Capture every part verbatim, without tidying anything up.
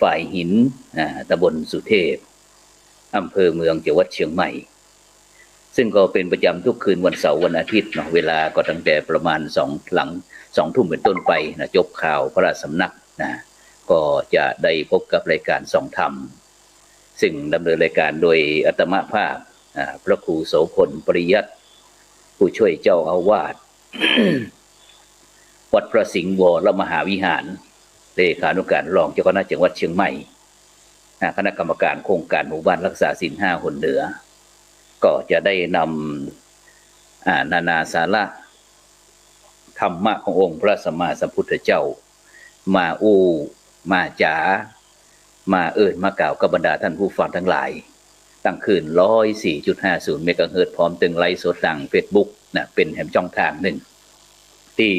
ฝายหิน อ่า ตำบลสุเทพ อำเภอเมือง จังหวัดเชียงใหม่ ซึ่งก็เป๋นประจ๋ำทุกคืนวันเสาร์วันอาทิตย์เนาะ เวลาก็ตั้งแต่ประมาณสอง หลังสองทุ่มเป๋นต้นไปนะ จบข่าวพระสำนักนะ ก็จะได้พบกับรายการส่องธรรม ซึ่งดำเนินรายการโดยอาตมาภาพ อ่า พระครูโสภณ ปริยัติ ผู้ช่วยเจ้าอาวาส วัดพระสิงห์วรมหาวิหาร เลขานุการรองเจ้าคณะจังหวัดเชียงใหม่ อ่า คณะกรรมการโครงการหมู่บ้านรักษาศีลห้าหนเหนือ ก็จะได้นำ อ่า นานาสาระธรรมะขององค์พระสัมมาสัมพุทธเจ้า มาอู้ มาจ๋า มาเอิ้น มากล่าวกับบรรดาท่านผู้ฟังตังหลาย ตั้งคลื่น ร้อยสี่จุดห้าศูนย์ เมกะเฮิรตซ์ พร้อมตึงไลฟ์สดตางเฟซบุ๊กนะ เป๋นแหมจ้องตางนึ่ง ตี้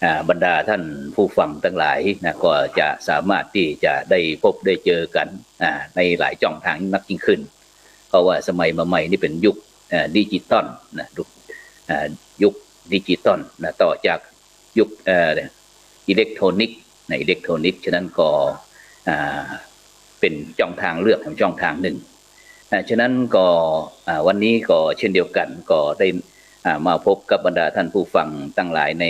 อ่า บรรดาท่านผู้ฟังตังหลายนะ ก็จะสามารถตี้จะได้พบได้เจอกั๋น อ่า ในหลายจ้องตางนักยิ่งขึ้น เพราะว่าสมัยมาใหม่นี่เป๋นยุค อ่า ดิจิตอลนะ ยุค อ่า ยุคดิจิตอลนะ ต่อจากยุค เอ่อ อิเล็กทรอนิกส์นะ อิเล็กทรอนิกส์ ฉะนั้นก็ อ่า เป๋นจ้องตางเลือกแหมจ้องตางนึ่ง อ่า ฉะนั้นก็ อ่า วันนี้ก็เช่นเดียวกั๋น ก็ได้ อ่า มาพบกับบรรดาท่านผู้ฟังตังหลายใน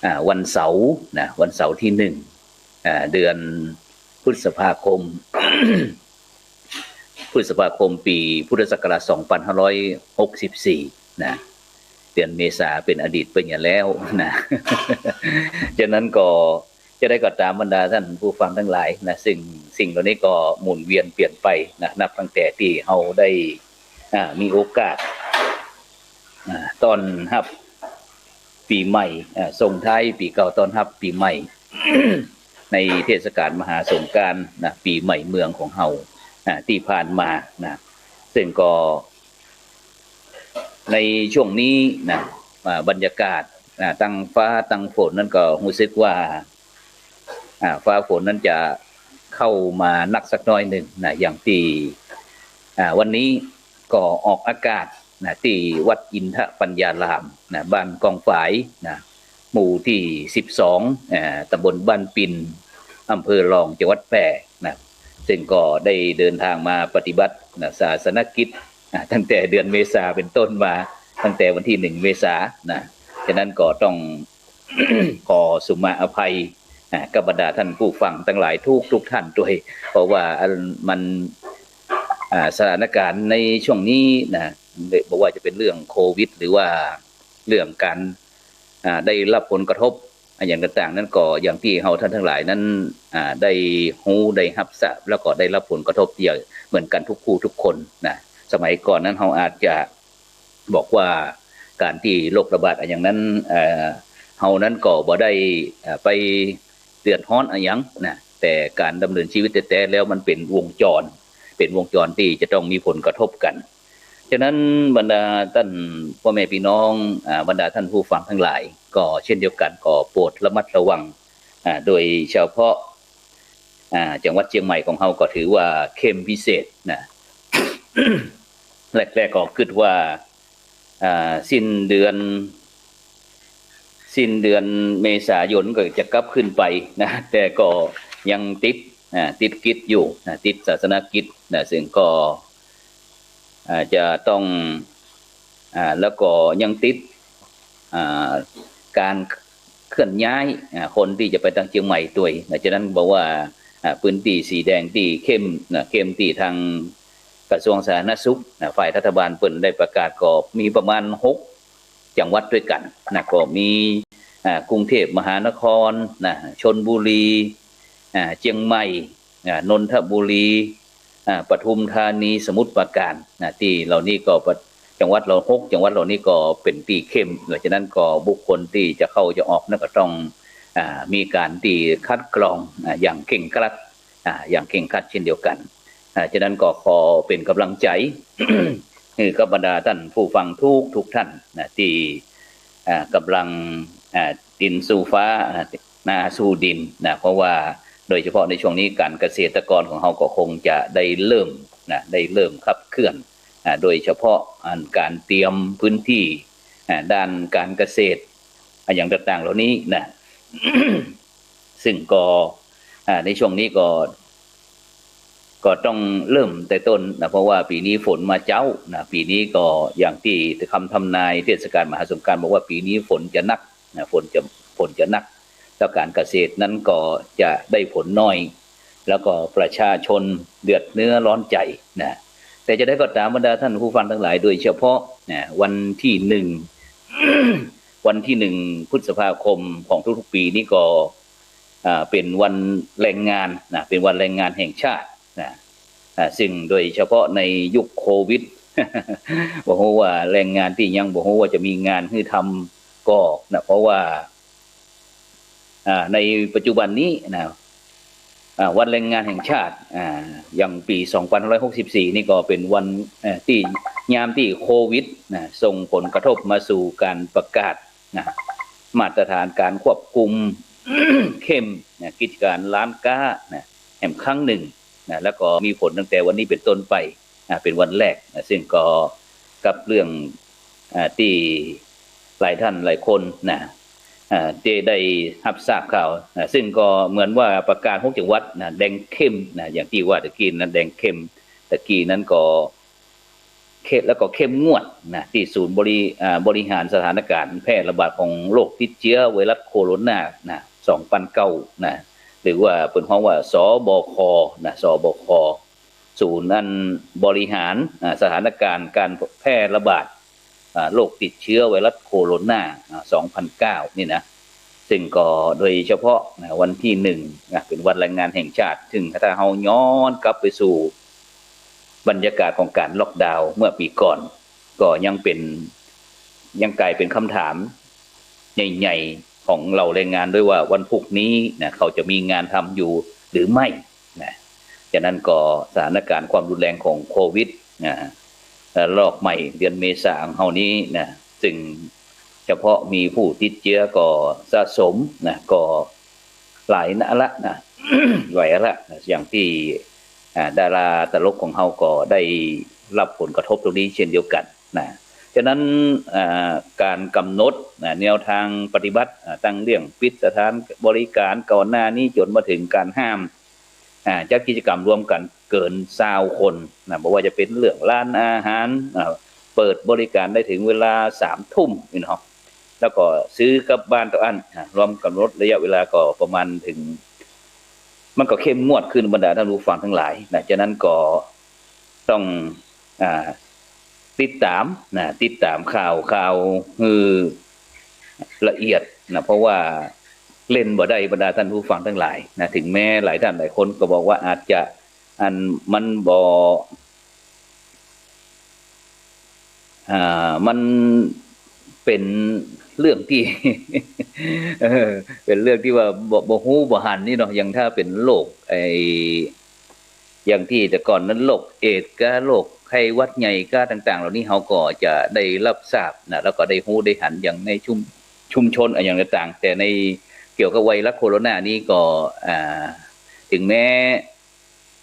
อ่า วันเสาร์นะ วันเสาร์ตี้หนึ่ง อ่า เดือนพฤษภาคม พฤษภาคมปี๋พุทธศักราชสองพันห้าร้อยหกสิบสี่นะ เดือนเมษาเป๋นอดีตไปเหียแล้วนะ ฉะนั้นก็ จะได้ก็ต๋ามบรรดาท่านผู้ฟังตังหลายนะ ซึ่งสิ่งเหล่านี้ก็หมุนเวียนเปลี่ยนไปนะ นับตั้งแต่ตี้เฮาได้ อ่า มีโอกาส อ่า ต้อนฮับปี๋ใหม่ อ่า ส่งท้ายปี๋เก่าต้อนฮับปี๋ใหม่ ในเทศกาลมหาสงกรานต์นะ ปี๋ใหม่เมืองของเฮา อ่า ตี้ผ่านมานะ ซึ่งก็ ในช่วงนี้นะ อ่า บรรยากาศ อ่า ตังฟ้าตังฝนนั้นก็ฮู้สึกว่า อ่า ฟ้าฝนนั้นจะเข้ามานักสักน้อยนึ่งนะ อย่างตี้ อ่า วันนี้ก็ออกอากาศนะ ตี้วัดอินทปัญญารามนะ บ้านกองฝายนะ หมู่ตี้สิบสอง อ่า ตำบลบ้านปิน อำเภอรอง จังหวัดแพร่นะ ซึ่งก็ได้เดินตางมาปฏิบัตินะ ศาสนกิจนะ ตั้งแต่เดือนเมษาเป๋นต้นมา ตั้งแต่วันตี้หนึ่งเมษานะ ฉะนั้นก็ต้อง ขอสุมาอภัยนะ กับบรรดาท่านผู้ฟังตังหลายทุกๆ ท่านตวย เพราะว่าอันมัน อ่า สถานการณ์ในช่วงนี้นะ บ่ว่าจะเป๋นเรื่องโควิด หรือว่าเรื่องก๋าน อ่า ได้ฮับผลกระทบ อะหยังต่างๆ นั้นก็อย่างตี้เฮาท่านตังหลายนั้น อ่า ได้ฮู้ได้ฮับทราบ แล้วก็ได้ฮับผลกระทบเยอะเหมือนกั๋นทุกผู้ทุกคนนะ สมัยก่อนนั้นเฮาอาจจะบอกว่าก๋านตี้โรคระบาดอะหยังนั้น เอ่อ เฮานั้นก็บ่ได้ เอ่อ ไปเดือดฮ้อนอะหยังนะ แต่ก๋านดำเนินชีวิตแต๊ๆ แล้วมันเป๋นวงจร เป๋นวงจรตี้จะต้องมีผลกระทบกั๋น ฉะนั้นบรรดาต้านป้อแม่ปี้น้อง อ่า บรรดาต้านผู้ฟังตังหลาย ก็เช่นเดียวกั๋น ก็โปรดระมัดระวัง อ่า โดยเฉพาะ อ่า จังหวัดเจียงใหม่ของเฮาก็ถือว่าเข้มพิเศษนะ แรกๆ ก็กึ๊ดว่า อ่า สิ้นเดือน สิ้นเดือนเมษายนก็จะกลับคืนไปนะ แต่ก็ยังติด อ่า ติดกิจอยู่นะ ติดศาสนกิจนะ ซึ่งก็ อ่า จะต้อง อ่า แล้วก็ยังติด อ่า ก๋านเคลื่อนย้าย อ่า คนตี้จะไปตางเจียงใหม่ตวยนะ ฉะนั้นบอกว่า อ่า พื้นตี้สีแดงตี้เข้มนะ เข้มตี้ตางกระทรวงสาธารณสุขนะ ฝ่ายรัฐบาลเปิ้นได้ประกาศก็มีประมาณหกจังหวัดตวยกั๋นนะ ก็มี อ่า กรุงเทพมหานครนะ ชลบุรี อ่า เจียงใหม่ อ่า นนทบุรี อ่า ปทุมธานี สมุทรปราการนะ ตี้เหล่านี้ก็ปะ จังหวัดเหล่า หกจังหวัดเหล่านี้ก็เป๋นตี้เข้ม เพราะฉะนั้นก็บุคคลตี้จะเข้าจะออกนั้นก็ต้อง อ่า มีก๋านตี้คัดกรอง อ่า อย่างเคร่งครัด อ่า อย่างเคร่งครัดเช่นเดียวกั๋น อ่า ฉะนั้นก็ขอเป๋นก๋ำลังใจ๋ หื้อกับบรรดาต้านผู้ฟังทุกๆ ต้านนะ ตี้ อ่า ก่ำลัง อ่า ดินสู้ฟ้า อ่า นาสู้ดินนะ เพราะว่าโดยเฉพาะในช่วงนี้ก๋านเกษตรกรของเฮาก็คงจะได้เริ่มนะ ได้เริ่มขับเคลื่อน อ่า โดยเฉพาะอันก๋านเตรียมพื้นตี้ อ่า ด้านก๋านเกษตร อะหยังต่างๆ เหล่านี้นะ ซึ่งก็ อ่า ในช่วงนี้ก็ ก็ต้องเริ่มแต่ต้นนะ เพราะว่าปี๋นี้ฝนมาเจ๊านะ ปี๋นี้ก็อย่างตี้คำทำนายเทศกาลมหาสงกรานต์บอกว่าปี๋นี้ฝนจะนักนะ ฝนจะ ฝนจะนัก แล้วก๋านเกษตรนั้นก็จะได้ผลน้อย แล้วก็ประชาชนเดือดเนื้อร้อนใจ๋นะ แต่จะใดก็ต๋ามบรรดาท่านผู้ฟังตังหลาย โดยเฉพาะนะ วันตี้หนึ่ง วันตี้หนึ่งพฤษภาคมของทุกๆ ปี๋นี้ก็ อ่า เป๋นวันแรงงานนะ เป๋นวันแรงงานแห่งชาตินะ อ่า ซึ่งโดยเฉพาะในยุคโควิด บ่ฮู้ว่าแรงงานตี้ยังบ่ฮู้ว่าจะมีงานหื้อทำก่อนะ เพราะว่า อ่า ในปัจจุบันนี้นะ อ่า วันแรงงานแห่งชาติ อ่า อย่างปี๋สองพันห้าร้อยหกสิบสี่นี่ก็เป๋นวัน เอ่อ ตี้ ยามตี้โควิดนะ ส่งผลกระทบมาสู่ก๋านประกาศนะ มาตรฐานก๋านควบคุมเข้มนะ กิจก๋านร้านก๊านะ แหมครั้งนึ่งนะ แล้วก็มีผลตั้งแต่วันนี้เป๋นต้นไปนะ เป๋นวันแรกนะ ซึ่งก็กับเรื่อง อ่า ตี้หลายท่านหลายคนนะ อ่า ตี้ได้ฮับทราบข่าวนะ ซึ่งก็เหมือนว่าประกาศหกจังหวัดนะ แดงเข้มนะ อย่างตี้ว่าตะกี้นั้นแดงเข้ม ตะกี้นั้นก็เข้ม แล้วก็เข้มงวดนะ ตี้ศูนย์บริ อ่า บริหารสถานการณ์แพร่ระบาดของโรคติดเจื้อไวรัสโคโรนานะ สองปันเก้านะ หรือว่าเปิ้นฮ้องว่า สบคนะ สบค ศูนย์อันบริหาร อ่า สถานการณ์ก๋านแพร่ระบาด อ่า โรคติดเจื้อไวรัสโคโรนา อ่า สองปันเก้านี่นะ ซึ่งก็โดยเฉพาะนะ วันตี้หนึ่งนะ เป๋นวันแรงงานแห่งชาติ ซึ่งถ้าเฮาย้อนกลับไปสู่บรรยากาศของก๋านล็อกดาวน์เมื่อปี๋ก่อน ก็ยังเป๋น ยังก๋ายเป๋นคำถามใหญ่ๆ ของเหล่าแรงงานด้วยว่าวันพูกนี้นะ เขาจะมีงานทำอยู่หรือไม่นะ ฉะนั้นก็สถานการณ์ความรุนแรงของโควิดนะ ระลอกใหม่เดือนเมษาของเฮานี้นะ ซึ่งเฉพาะมีผู้ติดเจื้อก็สะสมนะ ก็หลายนักละนะ หลายละนะ อย่างตี้ อ่า ดาราตลกของเฮาก็ได้ฮับผลกระทบตรงนี้เช่นเดียวกั๋นนะ ฉะนั้น อ่า ก๋านก๋ำหนดนะ แนวตางปฏิบัติ อ่า ตั้งเรื่องปิดสถานบริการก่อนหน้านี้จ๋นมาเถิงก๋านห้าม อ่า จัดกิจกรรมรวมกั๋นเกินซาวคนนะ บ่ว่าจะเป๋นเรื่องร้านอาหาร อ่า เปิดบริการได้เถิงเวลาสามทุ่มนี่เนาะ แล้วก็ซื้อกับบ้านเต้าอั้น อ่า รวมก๋ำหนดระยะเวลาก็ประมาณเถิง มันก็เข้มงวดขึ้นบรรดาท่านผู้ฟังตังหลายนะ ฉะนั้นก็ต้อง อ่า ติดต๋ามนะ ติดต๋ามข่าว ข่าวหื้อละเอียดนะ เพราะว่าเล่นบ่ได้บรรดาท่านผู้ฟังตังหลายนะ ถึงแม้หลายท่านหลายคนก็บอกว่าอาจจะ อันมันบ่ อ่า มันเป๋นเรื่องตี้ เออ เป๋นเรื่องตี้ว่าบ่ บ่ฮู้บ่หันนี่เนาะ อย่างถ้าเป๋นโรค ไอ้ อย่างตี้แต่ก่อนนั้นโรคเอดส์ก้า โรคไข้หวัดใหญ่ก้าต่างๆ เหล่านี้เฮาก็จะได้ฮับทราบนะ แล้วก็ได้ฮู้ได้หันอย่างในชุม ชุมชนอะหยังต่างๆ แต่ในเกี่ยวกับไวรัสโคโรนานี้ก็ อ่า ถึงแม้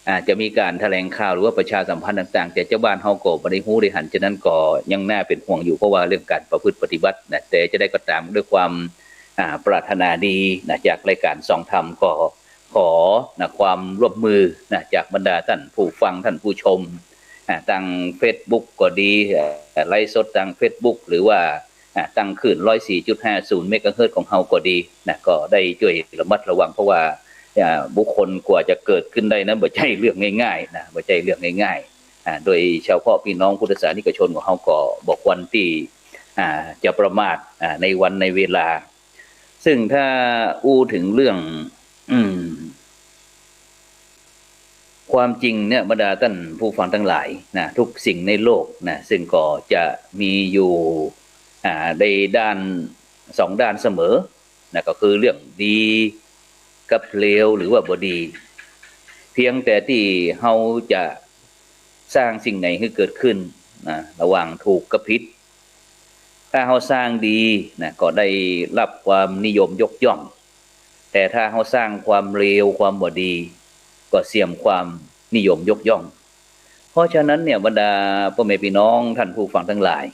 อ่า จะมีก๋านแถลงข่าวหรือว่าประชาสัมพันธ์ต่างๆ แต่จาวบ้านเฮาก็บ่ได้ฮู้ได้หัน ฉะนั้นก็ยังน่าเป๋นห่วงอยู่ เพราะว่าเรื่องก๋านประพฤติปฏิบัตินะ แต่จะใดก็ต๋ามด้วยความ อ่า ปรารถนาดีนะ จากรายก๋านส่องธรรมก็ขอนะ ความร่วมมือนะ จากบรรดาท่านผู้ฟังท่านผู้ชม อ่า ตางเฟซบุ๊กก็ดี อ่า ไลฟ์สดตางเฟซบุ๊ก หรือว่า อ่า ตางคลื่นร้อยสี่จุดห้าศูนย์เมกะเฮิรตซ์ของเฮาก็ดีนะ ก็ได้จ้วยระมัดระวัง เพราะว่า อ่า บุคคลกว่าจะเกิดขึ้นได้นั้นบ่ใจ้เรื่องง่ายๆ นะ บ่ใจ้เรื่องง่ายๆ อ่า โดยเฉพาะปี้น้องพุทธศาสนิกชนของเฮาก็บ่ควรตี้ อ่า จะประมาท อ่า ในวันในเวลา ซึ่งถ้าอู้เถิงเรื่อง อืม ความจริงเนี่ยบรรดาท่านผู้ฟังตังหลายนะ ทุกสิ่งในโลกนะ ซึ่งก็จะมีอยู่ อ่า ในด้าน สองด้านเสมอนะ ก็คือเรื่องดีกับเลวหรือว่าบ่ดี เพียงแต่ตี้เฮาจะสร้างสิ่งไหนหื้อเกิดขึ้นนะ ระหว่างถูกกับผิด ถ้าเฮาสร้างดีนะ ก็ได้ฮับความนิยมยกย่อง แต่ถ้าเฮาสร้างความเลวความบ่ดี ก็เสียมความนิยมยกย่อง เพราะฉะนั้นเนี่ยบรรดาป้อแม่ปี้น้องท่านผู้ฟังตังหลาย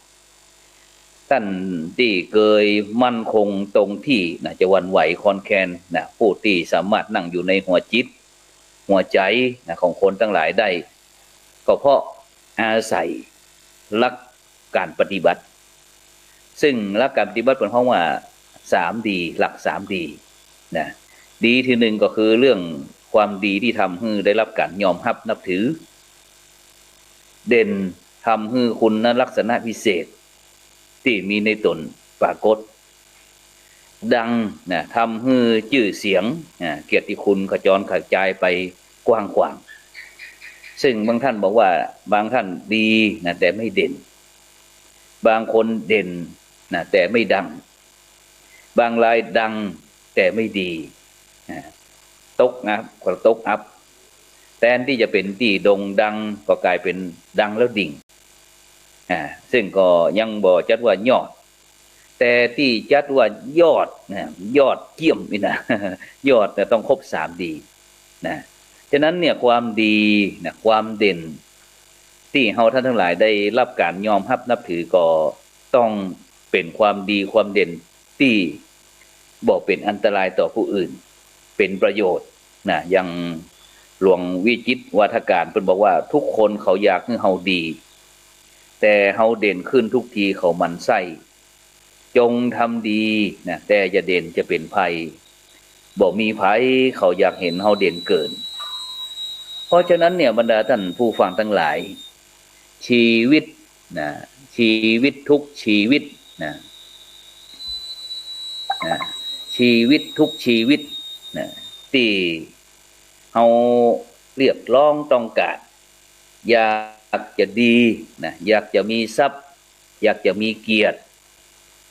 ต้านตี้เกยมั่นคงตรงตี้นะ จะหวั่นไหวคลอนแคลนนะ ผู้ตี้สามารถนั่งอยู่ในหัวจิต หัวใจ๋นะ ของคนตังหลายได้ ก็เพราะอาศัยหลักก๋านปฏิบัติ ซึ่งหลักก๋านปฏิบัติเปิ้นฮ้องว่า สามดี หลักสามดีนะ ดีตี้นึ่งก็คือเรื่องความดีตี้ทำหื้อได้ฮับก๋านยอมฮับนับถือ เด่น ทำหื้อคุณลักษณะพิเศษตี้มีในต๋นปรากฏ ดังนะ ทำหื้อจื้อเสียงนะ เกียรติคุณขจรกระจายไปกว้างขวาง ซึ่งบางท่านบอกว่า บางท่านดีนะ แต่ไม่เด่น บางคนเด่นนะ แต่ไม่ดัง บางรายดังแต่ไม่ดีนะ ตกอับ ก็ตกอับ แตนตี้จะเป๋นตี้โด่งดังก็ก๋ายเป๋นดังแล้วดิ่ง อ่า ซึ่งก็ยังบ่จัดว่ายอด แต่ตี้จัดว่ายอดนะ ยอดเยี่ยมนี่นะ ยอดเนี่ยต้องครบสามดีนะ ฉะนั้นเนี่ยความดีนะ ความเด่น ตี้เฮาท่านตังหลายได้ฮับก๋านยอมฮับนับถือก็ต้องเป๋นความดีความเด่นตี้บ่เป๋นอันตรายต่อผู้อื่น เป๋นประโยชน์นะ อย่างหลวงวิจิตรวาทการเปิ้นบอกว่า ทุกคนเขาอยากหื้อเฮาดี แต่เฮาเด่นขึ้นทุกทีเขาหมั่นไส้ จงทำดีนะ แต่อย่าเด่นจะเป๋นภัย บ่มีใผเขาอยากหันเฮาเด่นเกิน เพราะฉะนั้นเนี่ยบรรดาท่านผู้ฟังตังหลาย ชีวิตนะ ชีวิตทุกชีวิตนะ นะ ชีวิตทุกชีวิตนะ ตี้เฮาเรียกร้องต้องก๋าน อยากจะดีนะ อยากจะมีทรัพย์ อยากจะมีเกียรติ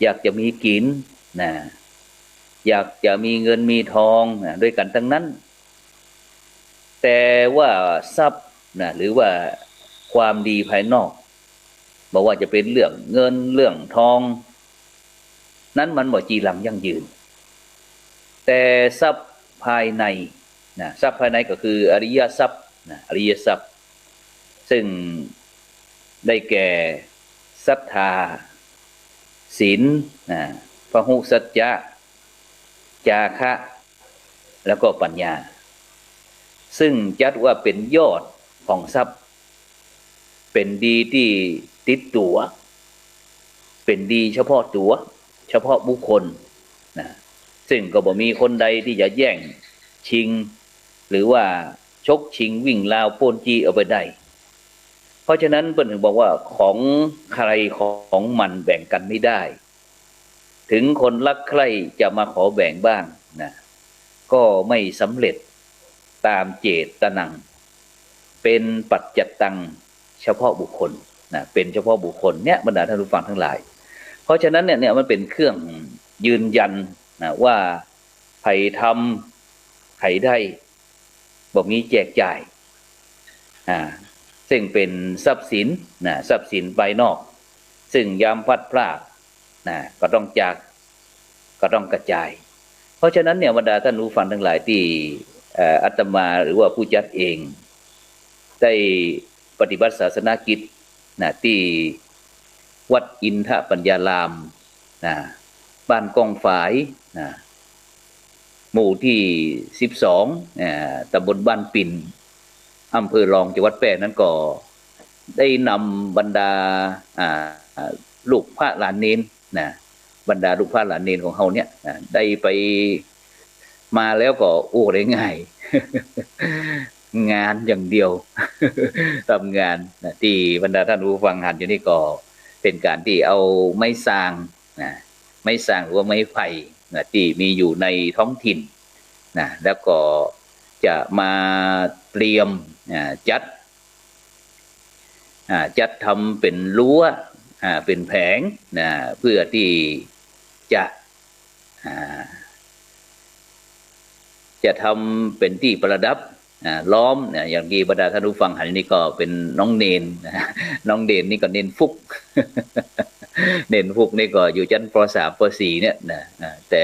อยากจะมีกิ๋นนะ อยากจะมีเงินมีทองนะ ด้วยกั๋นตังนั้น แต่ว่าทรัพย์นะ หรือว่าความดีภายนอก บ่ว่าจะเป๋นเรื่องเงินเรื่องทอง นั้นมันบ่จีรังยั่งยืน แต่ทรัพย์ภายในนะ ทรัพย์ภายในก็คืออริยทรัพย์นะ อริยทรัพย์ ซึ่งได้แก่ศรัทธา ศีลนะ พหุสัจจะ จาคะ แล้วก็ปัญญา ซึ่งจัดว่าเป๋นยอดของทรัพย์ เป๋นดีตี้ติดตั๋ว เป๋นดีเฉพาะตั๋ว เฉพาะบุคคลนะ ซึ่งก็บ่มีคนใดตี้จะแย่งชิง หรือว่าฉกชิงวิ่งราวป้นจี้เอาไปได้ เพราะฉะนั้นเปิ้นถึงบอกว่า ของใครของมันแบ่งกันไม่ได้ ถึงคนรักใคร่จะมาขอแบ่งบ้างนะ ก็ไม่สำเร็จตามเจตนัง เป๋นปัจจัตตัง เฉพาะบุคคลนะ เป๋นเฉพาะบุคคลเนี่ย บรรดาท่านผู้ฟังทั้งหลาย เพราะฉะนั้นเนี่ย เนี่ยมันเป๋นเครื่องยืนยันนะ ว่าใผทำใผได้ บ่มีแจกจ่าย อ่า ซึ่งเป๋นทรัพย์สินนะ ทรัพย์สินภายนอก ซึ่งยามพลัดพรากนะ ก็ต้องจาก ก็ต้องกระจาย เพราะฉะนั้นเนี่ย บรรดาท่านผู้ฟังทั้งหลายตี้ เอ่อ อาตมาหรือว่าผู้จัดเอง ได้ปฏิบัติศาสนกิจนะ ตี้วัดอินทปัญญารามนะ บ้านก้องฝายนะ หมู่ตี้สิบสอง อ่า ตำบลบ้านปิ่น อำเภอรอง จังหวัดแป้นั้นก็ได้นำบรรดา อ่า ลูกพระหลานเณรนะ บรรดาลูกพระหลานเณรของเฮาเนี่ยนะ ได้ไปมาแล้วก็ โอ้ ได้ง่าย งานอย่างเดียว ทำงานนะ ตี้บรรดาท่านผู้ฟังหันอยู่นี่ก็เป๋นก๋านตี้เอาไม้ซางนะ ไม้ซางหรือว่าไม้ไผ่นะ ตี้มีอยู่ในท้องถิ่นนะ แล้วก็จะมาเตรียม อ่า จัด อ่า จัดทำเป๋นรั้ว อ่า เป๋นแผงนะ เพื่อตี้จะ อ่า จะทำเป๋นตี้ประดับ อ่า ล้อมนะ อย่างตี้บรรดาท่านผู้ฟังหันนี่ก็เป๋นน้องเณรนะ น้องเณรนี่ก็เณรฟุก เณรฟุกนี่ก็อยู่ชั้น ป.สาม ป.สี่ เนี่ยนะ อ่า แต่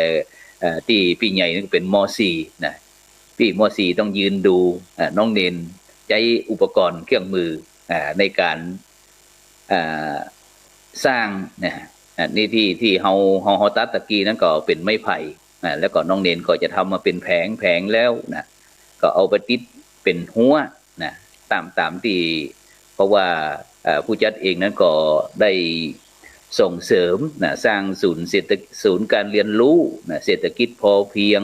อ่า ตี้ปี้ใหญ่นี่ก็เป๋น ม.สี่ นะ ปี้ ม.สี่ ต้องยืนดู อ่า น้องเณรใจ๊อุปกรณ์เครื่องมือ อ่า ในก๋าน อ่า สร้างนะ อ่า นี่ตี้ ตี้เฮา เฮา เฮาตัดตะกี้นั้นก็เป๋นไม้ไผ่ อ่า แล้วก็น้องเณรก็จะทำมาเป๋นแผง แผงแล้วนะ ก็เอาไปติดเป๋นฮั้วนะ ต๋าม ต๋ามตี้ เพราะว่า เอ่อ ผู้จัดเองนั้นก็ได้ส่งเสริมนะ สร้างศูนย์เศรษฐ ศูนย์การเรียนรู้นะ เศรษฐกิจพอเพียง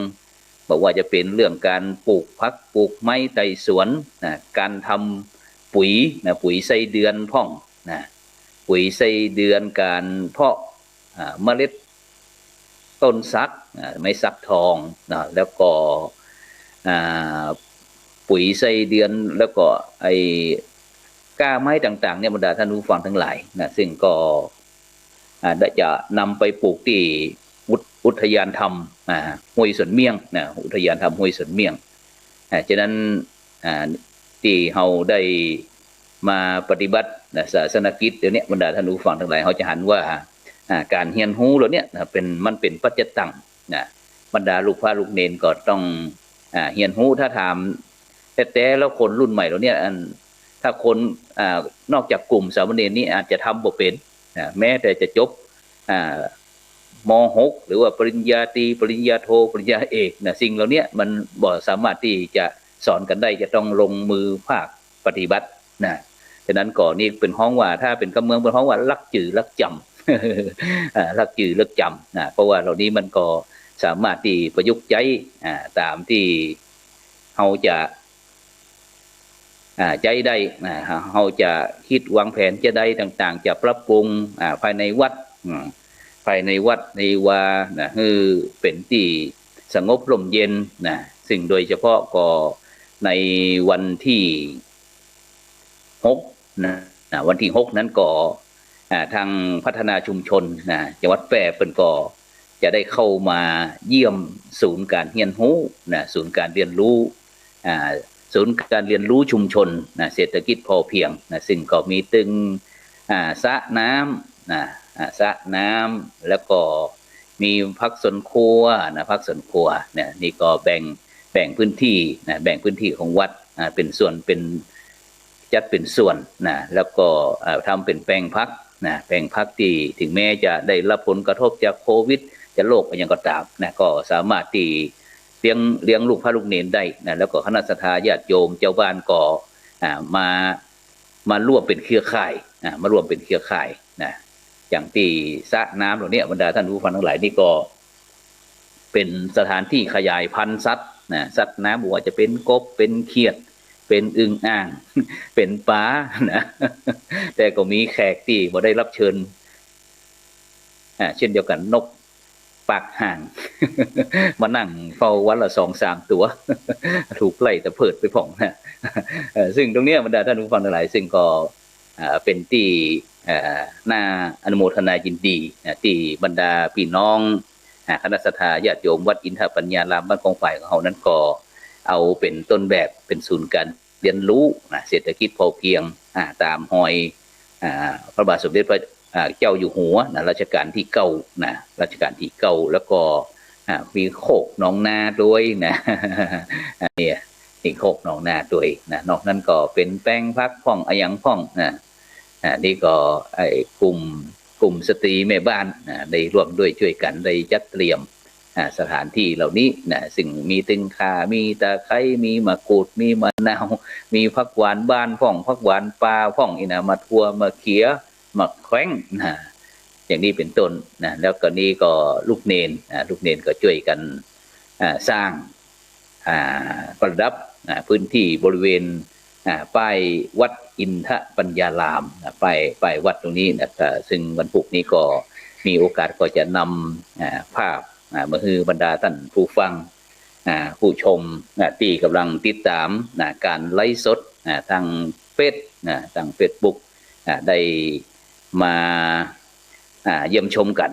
บ่ว่าจะเป๋นเรื่องก๋านปลูกผักปลูกไม้ไต่สวนนะ ก๋านทำปุ๋ยนะ ปุ๋ยไส้เดือนพ่องนะ ปุ๋ยไส้เดือน ก๋านเพาะ อ่า เมล็ดต้นสัก อ่า ไม้สักทองนะ แล้วก็ อ่า ปุ๋ยไส้เดือน แล้วก็ไอ้ก้าไม้ต่างๆ เนี่ย บรรดาท่านผู้ฟังทั้งหลายนะ ซึ่งก็ อ่า ได้จะนำไปปลูกตี้อุท- อุทยานธรรม อ่า ห้วยสวนเมี่ยงนะ อุทยานธรรมห้วยสวนเมี่ยง อ่า ฉะนั้น อ่า ตี้เฮาได้มาปฏิบัตินะ ศาสนกิจเดี๋ยวนี้ บรรดาท่านผู้ฟังทั้งหลาย เฮาจะหันว่า อ่า ก๋านเฮียนฮู้เหล่านี้นะ เป๋น มันเป๋นปัจจตังนะ บรรดาลูกพระลูกเณรก็ต้อง อ่า เฮียนฮู้ ถ้าถามแต๊ๆ แล้วคนรุ่นใหม่เหล่านี้ อัน ถ้าคน อ่า นอกจากกลุ่มสามเณรนี้อาจจะทำบ่เป๋นนะ แม้แต่จะจบ อ่า ม.หก หรือว่าปริญญาตรี ปริญญาโท ปริญญาเอกนะ สิ่งเหล่านี้มันบ่สามารถตี้จะสอนกั๋นได้ จะต้องลงมือภาคปฏิบัตินะ ฉะนั้นก็นี่เป๋นฮ้องว่า ถ้าเป๋นกำเมืองเป๋นฮ้องว่าลักจือลักจ๋ำ อ่า ลักจือลักจ๋ำนะ เพราะว่าเหล่านี้มันก็สามารถตี้ประยุกต์ใจ๊ อ่า ต๋ามตี้เฮาจะ อ่า ใจ๊ได้นะ เฮาจะกึ๊ดวางแผนจะใดต่างๆ จะปรับปรุง อ่า ภายในวัด อืม ภายในวัดในวานะ หื้อเป๋นตี้สงบร่มเย็นนะ ซึ่งโดยเฉพาะก็ในวันตี้หกนะ นะ วันตี้หกนั้นก็ อ่า ตางพัฒนาชุมชนนะ จังหวัดแป้เปิ้นก็จะได้เข้ามาเยี่ยมศูนย์ก๋านเฮียนฮู้นะ ศูนย์ก๋านเรียนรู้ อ่า ศูนย์ก๋านเรียนรู้ชุมชนนะ เศรษฐกิจพอเพียงนะ ซึ่งก็มีตึง อ่า สระน้ำนะ อ่า สระน้ำ แล้วก็มีผักสวนครัวนะ ผักสวนครัวเนี่ย นี่ก็แบ่ง แบ่งพื้นตี้นะ แบ่งพื้นตี้ของวัด อ่า เป๋นส่วน เป๋น จัดเป๋นส่วนนะ แล้วก็ อ่า ทำเป๋นแปลงผักนะ แปลงผักตี้เถิงแม้จะได้รับผลกระทบจากโควิด จะโรคอะหยังก็ต๋ามนะ ก็สามารถตี้เลี้ยง เลี้ยงลูกพระลูกเณรได้นะ แล้วก็คณะศรัทธาญาติโยมเจ้าบ้านก็ อ่า มา มาร่วมเป๋นเครือข่าย อ่า มาร่วมเป๋นเครือข่ายนะ อย่างตี้สระน้ำเหล่านี้ บรรดาท่านผู้ฟังทั้งหลาย นี่ก็เป๋นสถานตี้ขยายพันธุ์สัตว์นะ สัตว์น้ำ บ่ว่าจะเป๋นกบ เป๋นเขียด เป๋นอึ่งอ่าง เป๋นป๋านะ แต่ก็มีแขกตี้บ่ได้รับเชิญ อ่า เช่นเดียวกั๋น นกปากห่าง มานั่งเฝ้าวันละสองสามตั๋ว ถูกไล่ตะเพิดไปพ่องนะ เอ่อ ซึ่งตรงเนี้ย บรรดาท่านผู้ฟังทั้งหลาย ซึ่งก็ อ่า เป๋นตี้ อ่า น่าอนุโมทนายินดีนะ ตี้บรรดาปี้น้อง อ่า คณะศรัทธาญาติโยมวัดอินทปัญญารามบ้านกองฝายของเฮานั้นก็เอาเป๋นต้นแบบ เป๋นศูนย์ก๋านเรียนรู้นะ เศรษฐกิจพอเพียง อ่า ต๋ามฮอย อ่า พระบาทสมเด็จพระ อ่า เจ้าอยู่หัวนะ รัชกาลตี้เก้านะ รัชกาลตี้เก้า แล้วก็ อ่า มีโคกหนองนาตวยนะ เนี่ย มีโคกหนองนาตวยนะ นอกนั้นก็เป๋นแปลงผักพ่องอะหยังพ่องนะ อ่า นี่ก็ไอ้กลุ่ม กลุ่มสตรีแม่บ้านนะ ได้ร่วมด้วยช่วยกั๋น ได้จัดเตรียม อ่า สถานตี้เหล่านี้นะ ซึ่งมีตึงข่า มีตะไคร้ มีมะกรูด มีมะนาว มีผักหวานบ้านพ่อง ผักหวานป่าพ่อง อี้นะ มะถั่ว มะเขือ มะแขว้งนะ อย่างนี้เป๋นต้นนะ แล้วก็นี่ก็ลูกเณร อ่า ลูกเณรก็ช่วยกั๋น อ่า สร้าง อ่า ประดับ อ่า พื้นตี้บริเวณ อ่า ป้ายวัดอินทปัญญาราม อ่า ป้าย ป้ายวัดตรงนี้นะ อ่า ซึ่งวันพูกนี้ก็มีโอกาสก็จะนำ อ่า ภาพ อ่า มาหื้อบรรดาท่านผู้ฟัง อ่า ผู้ชม อ่า ตี้ก่ำลังติดต๋าม อ่า ก๋านไลฟ์สด อ่า ตางเฟซ อ่า ตางเฟซบุ๊ก อ่า ได้มา อ่า เยี่ยมชมกั๋น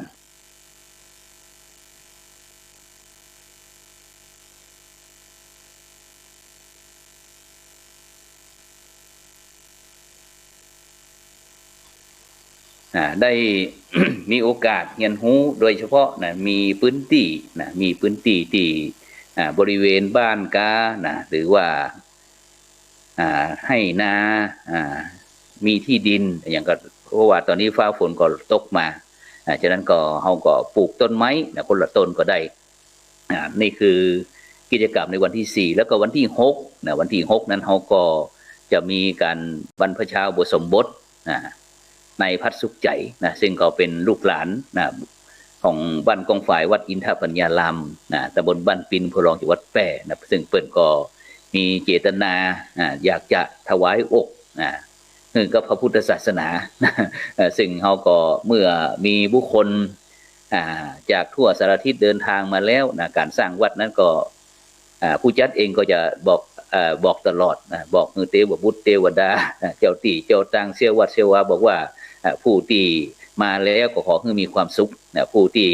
อ่า ได้ มีโอกาสเฮียนฮู้ โดยเฉพาะนะ มีพื้นตี้นะ มีพื้นตี้ตี้ อ่า บริเวณบ้านกานะ หรือว่า อ่า ไฮ่นา อ่า มีตี้ดิน อย่างก็ เพราะว่าต๋อนนี้ฟ้าฝนก็ตกมา อ่า ฉะนั้นก็เฮาก็ปลูกต้นไม้นะ คนละต้นก็ได้ อ่า นี่คือกิจกรรมในวันที่สี่ แล้วก็วันที่หกนะ วันที่หกนั้นเฮาก็จะมีก๋านบรรพชาอุปสมบท อ่า นายพัฒน์สุขใจ๋นะ ซึ่งก็เป๋นลูกหลานนะ ของบ้านก้องฝาย วัดอินทปัญญารามนะ ตำบลบ้านปิน อำเภอรอง จังหวัดแป้นะ ซึ่งเปิ้นก็มีเจตนา อ่า อยากจะถวายอกนะ หื้อกับพระพุทธศาสนา เอ่อ ซึ่งเฮาก็เมื่อมีบุคคล อ่า จากทั่วสารทิศเดินทางมาแล้วนะ ก๋านสร้างวัดนั้นก็ อ่า ผู้จัดเองก็จะบอก เอ่อ บอกตลอดนะ บอกหื้อเตวบุตรเตวดานะ เจ้าตี้เจ้าตาง เสี้ยววัดเสี้ยววา บอกว่า อ่า ผู้ตี้มาแล้วก็ขอหื้อมีความสุขนะ ผู้ตี้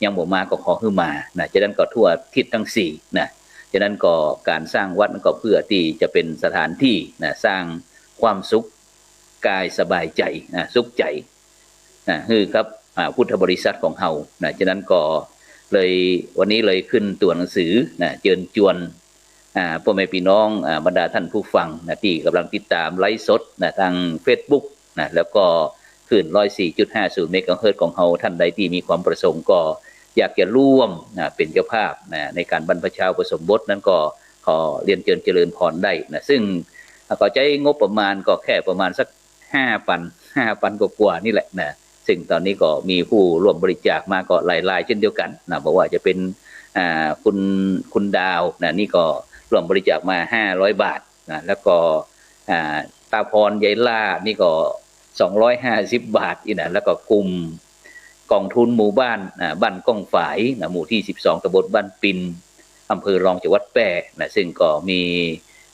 ยังบ่มาก็ขอหื้อมานะ ฉะนั้นก็ทั่วทิศทั้งสี่นะ ฉะนั้นก็ก๋านสร้างวัดนั้นก็เพื่อตี้จะเป๋นสถานตี้นะ สร้างความสุขกายสบายใจ๋นะ สุขใจ๋ นะ หื้อกับ อ่า พุทธบริษัทของเฮานะ ฉะนั้นก็เลย วันนี้เลยขึ้นตั๋วหนังสือนะ เจิญจวน อ่า ป้อแม่ปี้น้อง อ่า บรรดาท่านผู้ฟังนะ ตี้ก่ำลังติดต๋ามไลฟ์สดนะ ตางเฟซบุ๊กนะ แล้วก็คลื่น ร้อยสี่จุดห้าศูนย์ เมกะเฮิรตซ์ของเฮา ท่านใดตี้มีความประสงค์ก็อยากจะร่วมนะ เป๋นเจ้าภาพนะ ในก๋านบรรพชาอุปสมบทนั้นก็ขอเรียนเจิญเจริญพรได้นะ ซึ่ง อ่า ก็ใจ๊งบประมาณก็แค่ประมาณสัก ห้าปัน ห้าปันกว่าๆ นี่แหละนะ ซึ่งต๋อนนี้ก็มีผู้ร่วมบริจาคมาก็หลายรายเช่นเดียวกั๋นนะ บ่ว่าจะเป๋น อ่า คุณ คุณดาวนะ นี่ก็ร่วมบริจาคมา ห้าร้อยบาทนะ แล้วก็ อ่า ตาพร ยายล่า นี่ก็ สองร้อยห้าสิบบาท อี้นะ แล้วก็กลุ่มก๋องทุนหมู่บ้าน อ่า บ้านก้องฝายนะ หมู่ตี้สิบสอง ตำบลบ้านปิน อำเภอรอง จังหวัดแป้นะ ซึ่งก็มี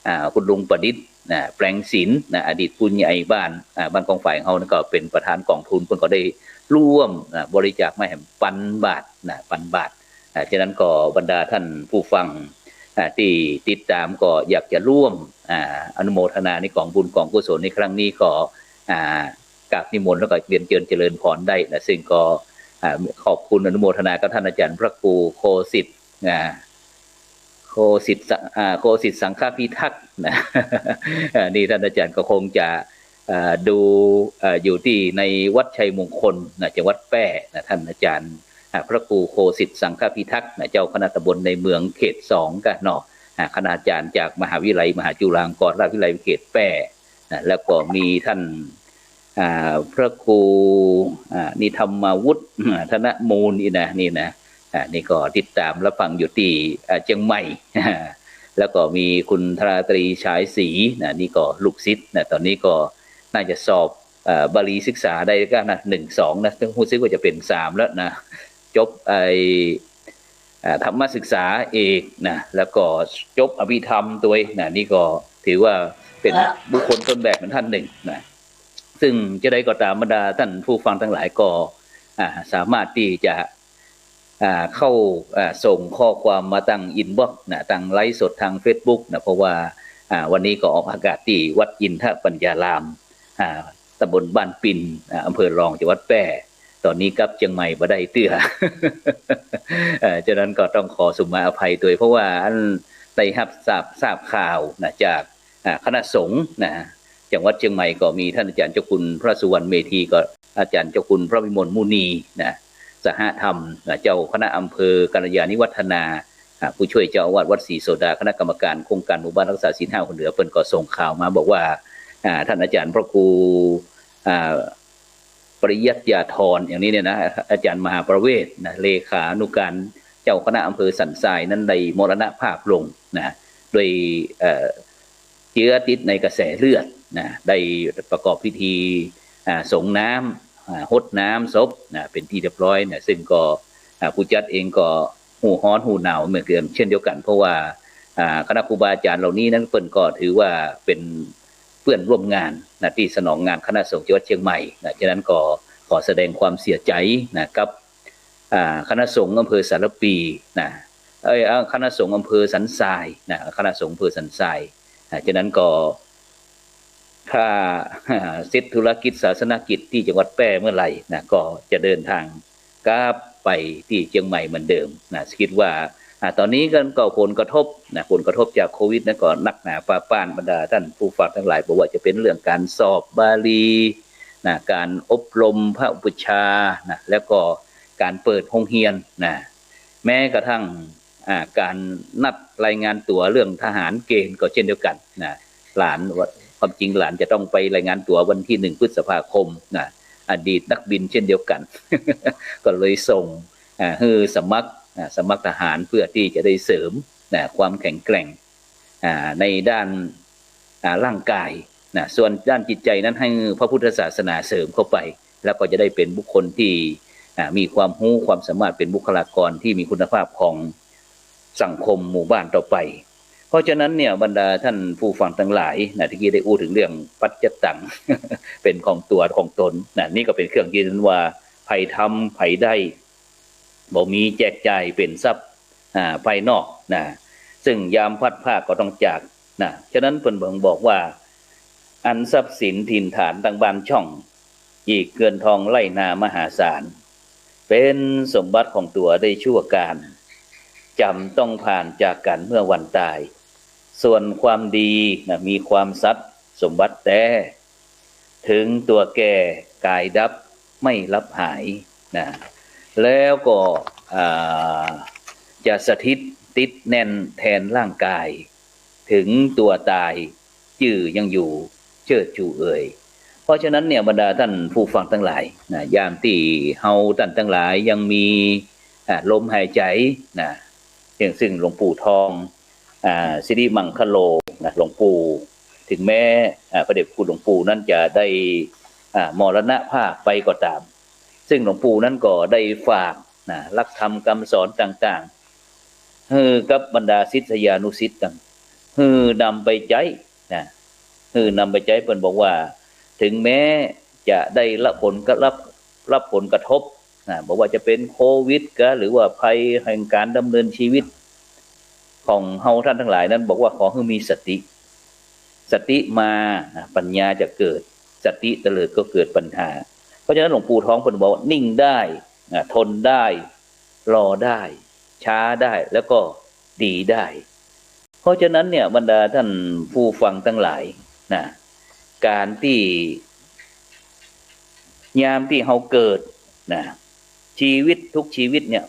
อ่า คุณลุงประดิษฐ์นะ แปลงศิลป์นะ อดีตผู้ใหญ่บ้าน อ่า บ้านก้องฝายของเฮานั้นก็เป๋นประธานก๋องทุน เปิ้นก็ได้ร่วม อ่า บริจาคมาแหมปันบาทนะ ปันบาท อ่า ฉะนั้นก็บรรดาท่านผู้ฟัง อ่า ตี้ติดต๋ามก็อยากจะร่วม อ่า อนุโมทนาในก๋องบุญก๋องกุศลในครั้งนี้ก็ อ่า กราบนิมนต์แล้วก็เรียนเจิญเจริญพรได้นะ ซึ่งก็ อ่า ขอบคุณอนุโมทนากับท่านอาจารย์พระครูโคสิทธิ์ อ่า โคสิทธิ์สัง อ่า โคสิทธิ์สังฆพิทักษ์นะ อ่า นี่ท่านอาจารย์ก็คงจะ อ่า ดู อ่า อยู่ตี้ในวัดชัยมงคลนะ จังหวัดแป้นะ ท่านอาจารย์ อ่า พระครูโคสิทธิ์สังฆพิทักษ์นะ เจ้าคณะตำบลในเมืองเขตสองกะเนาะ อ่า คณาจารย์จากมหาวิทยาลัยมหาจุฬาลงกรณราชวิทยาลัยเขตแป้นะ แล้วก็มีท่าน อ่า พระครู อ่า นี่ธรรมวุฒิ ธนมูล นี่นะ นี่นะ อ่า นี่ก็ติดต๋ามรับฟังอยู่ตี้ อ่า เจียงใหม่ แล้วก็มีคุณธราตรี ฉายศรีนะ นี่ก็ลูกศิษย์นะ ต๋อนนี้ก็น่าจะสอบ เอ่อ บาลีศึกษาได้กะนะ หนึ่ง สอง นะ ซึ่งฮู้สึกว่าจะเป๋นสามแล้วนะ จบไอ้ อ่า ธรรมศึกษาเอกนะ แล้วก็จบอภิธรรมตวยนะ นี่ก็ถือว่าเป๋นบุคคลต้นแบบเหมือนท่านหนึ่งนะ ซึ่งจะใดก็ต๋าม บรรดาท่านผู้ฟังตังหลายก็ อ่า สามารถตี้จะ อ่า เข้า อ่า ส่งข้อความมาตางอินบ็อกซ์นะ ตางไลฟ์สดตางเฟซบุ๊กนะ เพราะว่า อ่า วันนี้ก็ออกอากาศตี้วัดอินทปัญญาราม อ่า ตำบลบ้านปิน อ่า อำเภอรอง จังหวัดแป้ ต๋อนนี้กับเจียงใหม่บ่ได้เตื้อ เอ่อ ฉะนั้นก็ต้องขอสุมาอภัยตวย เพราะว่าอันได้ฮับทราบ ทราบข่าวนะ จาก อ่า คณะสงฆ์นะ จังหวัดเจียงใหม่ก็มีท่านอาจารย์เจ้าคุณพระสุวรรณเมธี กับอาจารย์เจ้าคุณพระวิมลมุนีนะ สหธรรมนะ เจ้าคณะอำเภอกัลยาณิวัฒนา อ่า ผู้ช่วยเจ้าอาวาสวัดศรีโสดา คณะกรรมการโครงการหมู่บ้านรักษาศีลห้าหัวเหนือ เปิ้นก็ส่งข่าวมาบอกว่า อ่า ท่านอาจารย์พระครู อ่า ปริยัติยาธร อย่างนี้เนี่ยนะ อาจารย์มหาประเวศนะ เลขานุการเจ้าคณะอำเภอสันทรายนั้นได้มรณภาพลงนะ ด้วย เอ่อ เจื้อติดในกระแสเลือดนะ ได้ประกอบพิธี อ่า สรงน้ำ อ่า ฮดน้ำศพนะ เป๋นที่เรียบร้อยนะ ซึ่งก็ อ่า ผู้จัดเองก็ฮู้ฮ้อนฮู้หนาวเหมือนกัน เช่นเดียวกัน เพราะว่า อ่า คณะครูบาอาจารย์เหล่านี้นั้นเปิ้นก็ถือว่าเป๋นเปื้อนร่วมงานนะ ตี้สนองงานคณะสงฆ์จังหวัดเจียงใหม่นะ ฉะนั้นก็ขอแสดงความเสียใจ๋นะ กับ อ่า คณะสงฆ์อำเภอสารภีนะ เอ้ย อ่า คณะสงฆ์อำเภอสันทรายนะ คณะสงฆ์อำเภอสันทราย อ่า ฉะนั้นก็ ถ้า เสร็จธุรกิจศาสนกิจตี้จังหวัดแป้เมื่อไหร่นะ ก็จะเดินทางกลับไปตี้เจียงใหม่เหมือนเดิมนะ คิดว่า อ่า ต๋อนนี้ก็ ก็ผลกระทบนะ ผลกระทบจากโควิดนั้นก็หนักหนาป้าป้าน บรรดาท่านผู้ฟังตังหลาย บ่ว่าจะเป๋นเรื่องก๋านสอบบาลี นะ ก๋านอบรมพระอุปัชฌาย์นะ แล้วก็ก๋านเปิดโฮงเฮียนนะ แม้กระทั่ง อ่า ก๋านนัดรายงานตั๋วเรื่องทหารเกณฑ์ก็เช่นเดียวกั๋นนะ หลานว่า ความจริงหลานจะต้องไปรายงานตั๋ววันตี้หนึ่งพฤษภาคมนะ อดีตนักบินเช่นเดียวกั๋น ก็เลยส่ง อ่า หื้อสมัคร อ่า สมัครทหารเพื่อตี้จะได้เสริมนะ ความแข็งแกร่ง อ่า ในด้าน อ่า ร่างกายนะ ส่วนด้านจิตใจ๋นั้นหื้อพระพุทธศาสนาเสริมเข้าไป แล้วก็จะได้เป๋นบุคคลตี้ อ่า มีความฮู้ความสามารถ เป๋นบุคลากรตี้มีคุณภาพของสังคมหมู่บ้านต่อไป เพราะฉะนั้นเนี่ย บรรดาท่านผู้ฟังตังหลายนะ ตะกี้ได้อู้เถิงเรื่องปัจจตัง เป๋นของตั๋วของต๋นนะ นี่ก็เป๋นเครื่องยืนยันว่า ใผทำใผได้ บ่มีแจกจ่ายเป๋นทรัพย์ อ่า ภายนอกนะ ซึ่งยามพลัดพรากก็ต้องจากนะ ฉะนั้นเปิ้นเบิ่งบอกว่า อันทรัพย์สินถิ่นฐานตางบ้านช่อง อีกเงินทองไร่นามหาศาล เป๋นสมบัติของตั๋วได้ชั่วกาล จ๋ำต้องผ่านจากกั๋นเมื่อวันตาย ส่วนความดีนะ มีความสัตย์สมบัติแต๊ เถิงตั๋วแก่ก๋ายดับไม่ลับหายนะ แล้วก็ อ่า จะสถิตติดแน่นแทนร่างกาย เถิงตั๋วต๋ายจื้อยังอยู่เชิดชูเอ่ย เพราะฉะนั้นเนี่ย บรรดาท่านผู้ฟังตังหลายนะ ยามตี้เฮาต้านตังหลายยังมี อ่า ลมหายใจ๋นะ อย่างซึ่งหลวงปู่ทอง อ่า สิริมังคโลนะ หลวงปู่ เถิงแม้ อ่า พระเดชพระคุณหลวงปู่นั้นจะได้ อ่า มรณภาพไปก็ต๋าม ซึ่งหลวงปู่นั้นก็ได้ฝากนะ หลักธรรมกำสอนต่างๆ หื้อกับบรรดาศิษยานุศิษย์ตัง หื้อนำไปใจ๊นะ หื้อนำไปใจ๊ เปิ้นบอกว่า เถิงแม้จะได้รับผลกระ รับ รับผลกระทบนะ บ่ว่าจะเป๋นโควิดกา หรือว่าภัยแห่งก๋านดำเนินชีวิตของเฮาต้านตังหลายนั้น บอกว่าขอหื้อมีสติ สติมานะ ปัญญาจะเกิด สติเตลิดก็เกิดปัญหา เพราะฉะนั้นหลวงปู่ทองเปิ้นบอกว่า นิ่งได้นะ ทนได้ รอได้ ช้าได้ แล้วก็ดีได้ เพราะฉะนั้นเนี่ย บรรดาท่านผู้ฟังตังหลายนะ ก๋านตี้ ยามตี้เฮาเกิดนะ ชีวิตทุกชีวิตเนี่ย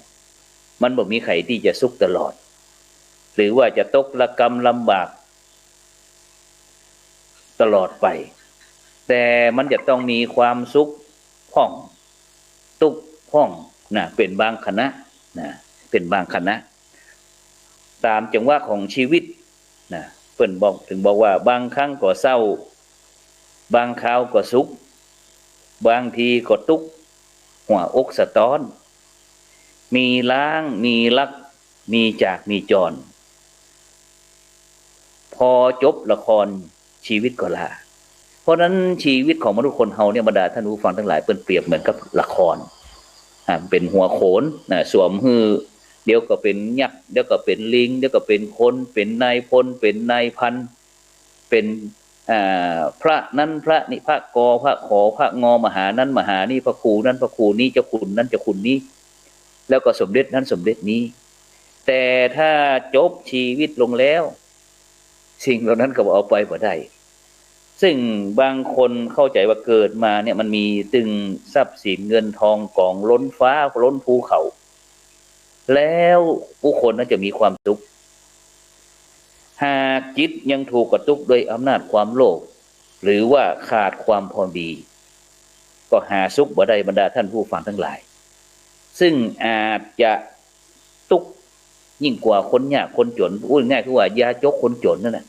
มันบ่มีใผตี้จะสุขตลอด หรือว่าจะตกระกำลำบากตลอดไป แต่มันจะต้องมีความสุขพ่อง ตุ๊กข์พ่องนะ เป๋นบางขณะนะ เป๋นบางขณะ ต๋ามจังหวะของชีวิตนะ เปิ้นบอก เถิงบอกว่า บางครั้งก็เศร้า บางคราวก็สุข บางทีก็ตุ๊ก หัวอกสะต๊อน มีร้าง มีลัก มีจาก มีจร พอจบละคร ชีวิตก็ลา เพราะฉะนั้นชีวิตของมนุษย์คนเฮาเนี่ย บรรดาท่านผู้ฟังตังหลาย เปิ้นเปรียบเหมือนกับละคร อ่า เป๋นหัวโขนนะ สวมหื้อ เดี๋ยวก็เป๋นยักษ์ เดี๋ยวก็เป๋นลิง เดี๋ยวก็เป๋นคน เป๋นนายพล เป๋นนายพัน เป๋น อ่า พระนั้นพระนี้ พระ ก พระ ข พระ ง มหานั้นมหานี้ พระครูนั้นพระครูนี้ เจ้าคุณนั้นเจ้าคุณนี้ แล้วก็สมเด็จนั้นสมเด็จนี้ แต่ถ้าจบชีวิตลงแล้ว สิ่งเหล่านั้นก็เอาไปบ่ได้ ซึ่งบางคนเข้าใจ๋ว่าเกิดมาเนี่ย มันมีตึงทรัพย์สินเงินทองกองล้นฟ้าล้นภูเขา แล้วบุคคลนั้นจะมีความสุข หากจิตยังถูกกระตุกด้วยอำนาจความโลภ หรือว่าขาดความพอดี ก็หาสุขบ่ได้ บรรดาท่านผู้ฟังตังหลาย ซึ่งอาจจะตุ๊กข์ยิ่งกว่าคนยากคนจ๋น อู้ง่ายคือว่ายาจกคนจ๋นนั่นน่ะ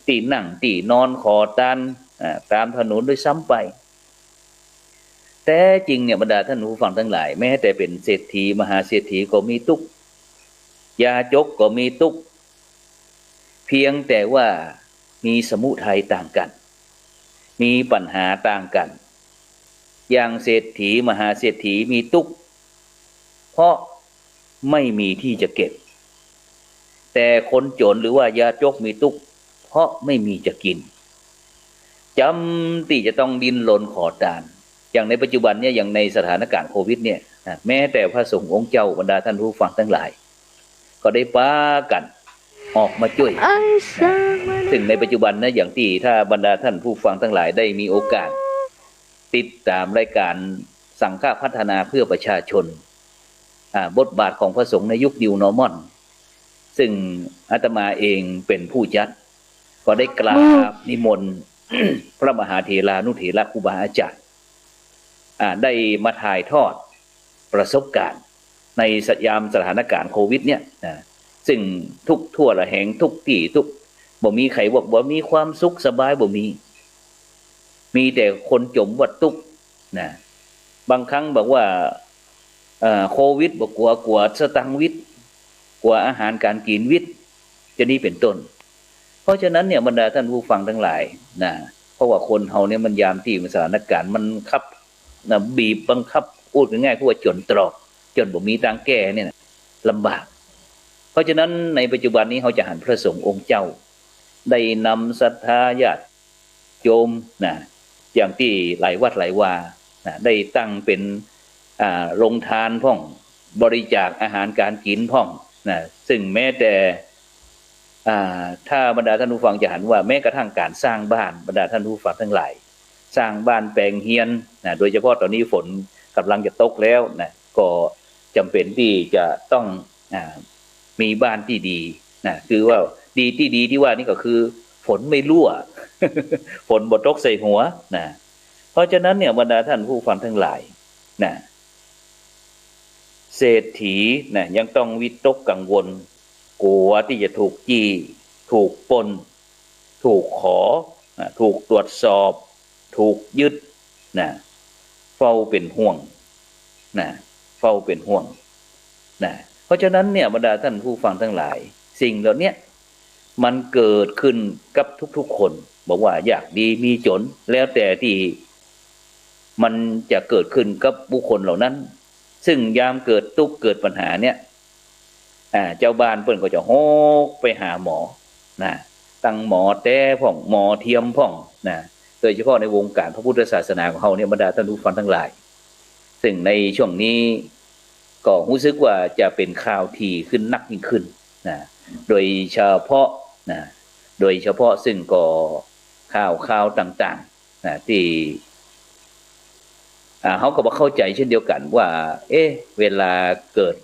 ตี้นั่งตี้นอนขอตาน อ่า ต๋ามถนนด้วยซ้ำไป แต๊จริงเนี่ย บรรดาท่านผู้ฟังตังหลาย แม้แต่เป๋นเศรษฐีมหาเศรษฐีก็มีตุ๊กข์ ยาจกก็มีตุ๊กข์ เพียงแต่ว่ามีสมุทัยต่างกั๋น มีปัญหาต่างกั๋น อย่างเศรษฐีมหาเศรษฐีมีตุ๊กข์ เพราะไม่มีตี้จะเก็บ แต่คนจ๋นหรือว่ายาจกมีตุ๊กข์ เพราะไม่มีจะกิ๋น จ๋ำตี้จะต้องดิ้นรนขอตาน อย่างในปัจจุบันเนี่ย อย่างในสถานการณ์โควิดเนี่ยนะ แม้แต่พระสงฆ์องค์เจ้า บรรรดาท่านผู้ฟังตังหลาย ก็ได้ปากั๋นออกมาจ้วย ซึ่งในปัจจุบันนะ อย่างตี้ถ้าบรรดาท่านผู้ฟังตังหลายได้มีโอกาส ติดต๋ามรายก๋านสังฆพัฒนาเพื่อประชาชน อ่า บทบาทของพระสงฆ์ในยุค New Normal ซึ่งอาตมาเองเป๋นผู้จัด ก็ได้กราบนิมนต์ พระมหาเถรานุเถระครูบาอาจ๋ารย์ อ่า ได้มาถ่ายทอดประสบก๋ารณ์ในสะ- ยามสถานก๋ารณ์โควิดเนี่ยนะ ซึ่งทุกทั่วระแหง ทุกตี้ ทุก บ่มีใผว่าบ่มีความสุขสบาย บ่มี มีแต่คนจ๋มว่าตุ๊กข์นะ บางครั้งบอกว่า เอ่อ โควิดบ่กั๋ว กั๋วสตังค์วิด กั๋วอาหารก๋านกิ๋นวิด จะนี้เป๋นต้น เพราะฉะนั้นเนี่ย บรรดาท่านผู้ฟังตังหลายนะ เพราะว่าคนเฮาเนี่ยมันยามตี้มันสถานก๋ารณ์มันคับนะ บีบบังคับ พูดง่ายๆ คือว่าจ๋นตรอก จ๋นบ่มีตางแก้เนี่ยนะ ลำบาก เพราะฉะนั้นในปัจจุบันนี้เฮาจะหันพระสงฆ์องค์เจ้า ได้นำศรัทธาญาติโยมนะ อย่างตี้หลายวัดหลายวานะ ได้ตั้งเป๋น อ่า โรงทานพ่อง บริจาคอาหารก๋านกิ๋นพ่องนะ ซึ่งแม้แต่ อ่า ถ้าบรรดาท่านผู้ฟังจะหันว่าแม้กระทั่งก๋านสร้างบ้าน บรรดาท่านผู้ฟังตังหลาย สร้างบ้านแป๋งเฮือนนะ โดยเฉพาะต๋อนนี้ฝนก่ำลังจะตกแล้วนะ ก็จ๋ำเป๋นตี้จะต้อง อ่า มีบ้านตี้ดีนะ คือว่าดีตี้ดีตี้ว่านี่ก็คือฝนไม่รั่ว ฝนบ่ตกใส่หัวนะ เพราะฉะนั้นเนี่ย บรรดาท่านผู้ฟังตังหลายนะ เศรษฐีนะ ยังต้องวิตกกังวล กั๋วตี้จะถูกจี้ ถูกปล้น ถูกขอนะ ถูกตรวจสอบ ถูกยึดนะ เฝ้าเป๋นห่วงนะ เฝ้าเป๋นห่วงนะ เพราะฉะนั้นเนี่ย บรรดาท่านผู้ฟังตังหลาย สิ่งเหล่าเนี้ยมันเกิดขึ้นกับทุกๆ คน บอกว่ายากดีมีจ๋น แล้วแต่ตี้มันจะเกิดขึ้นกับบุคคลเหล่านั้น ซึ่งยามเกิดตุ๊กข์เกิดปัญหาเนี่ย อ่า เจ้าบ้านเปิ้นก็จะฮกไปหาหมอนะ ตังหมอแต๊พ่อง หมอเทียมพ่องนะ โดยเฉพาะในวงก๋านพระพุทธศาสนาของเฮาเนี่ย บรรดาท่านผู้ฟังตังหลาย ซึ่งในช่วงนี้ก็ฮู้สึกว่าจะเป๋นข่าวถี่ขึ้นนักยิ่งขึ้นนะ โดยเฉพาะนะ โดยเฉพาะซึ่งก็ข่าว ข่าวต่างๆ นะ ตี้ อ่า เฮาก็บ่เข้าใจ๋เช่นเดียวกั๋นว่า เอ๊ะ เวลาเกิด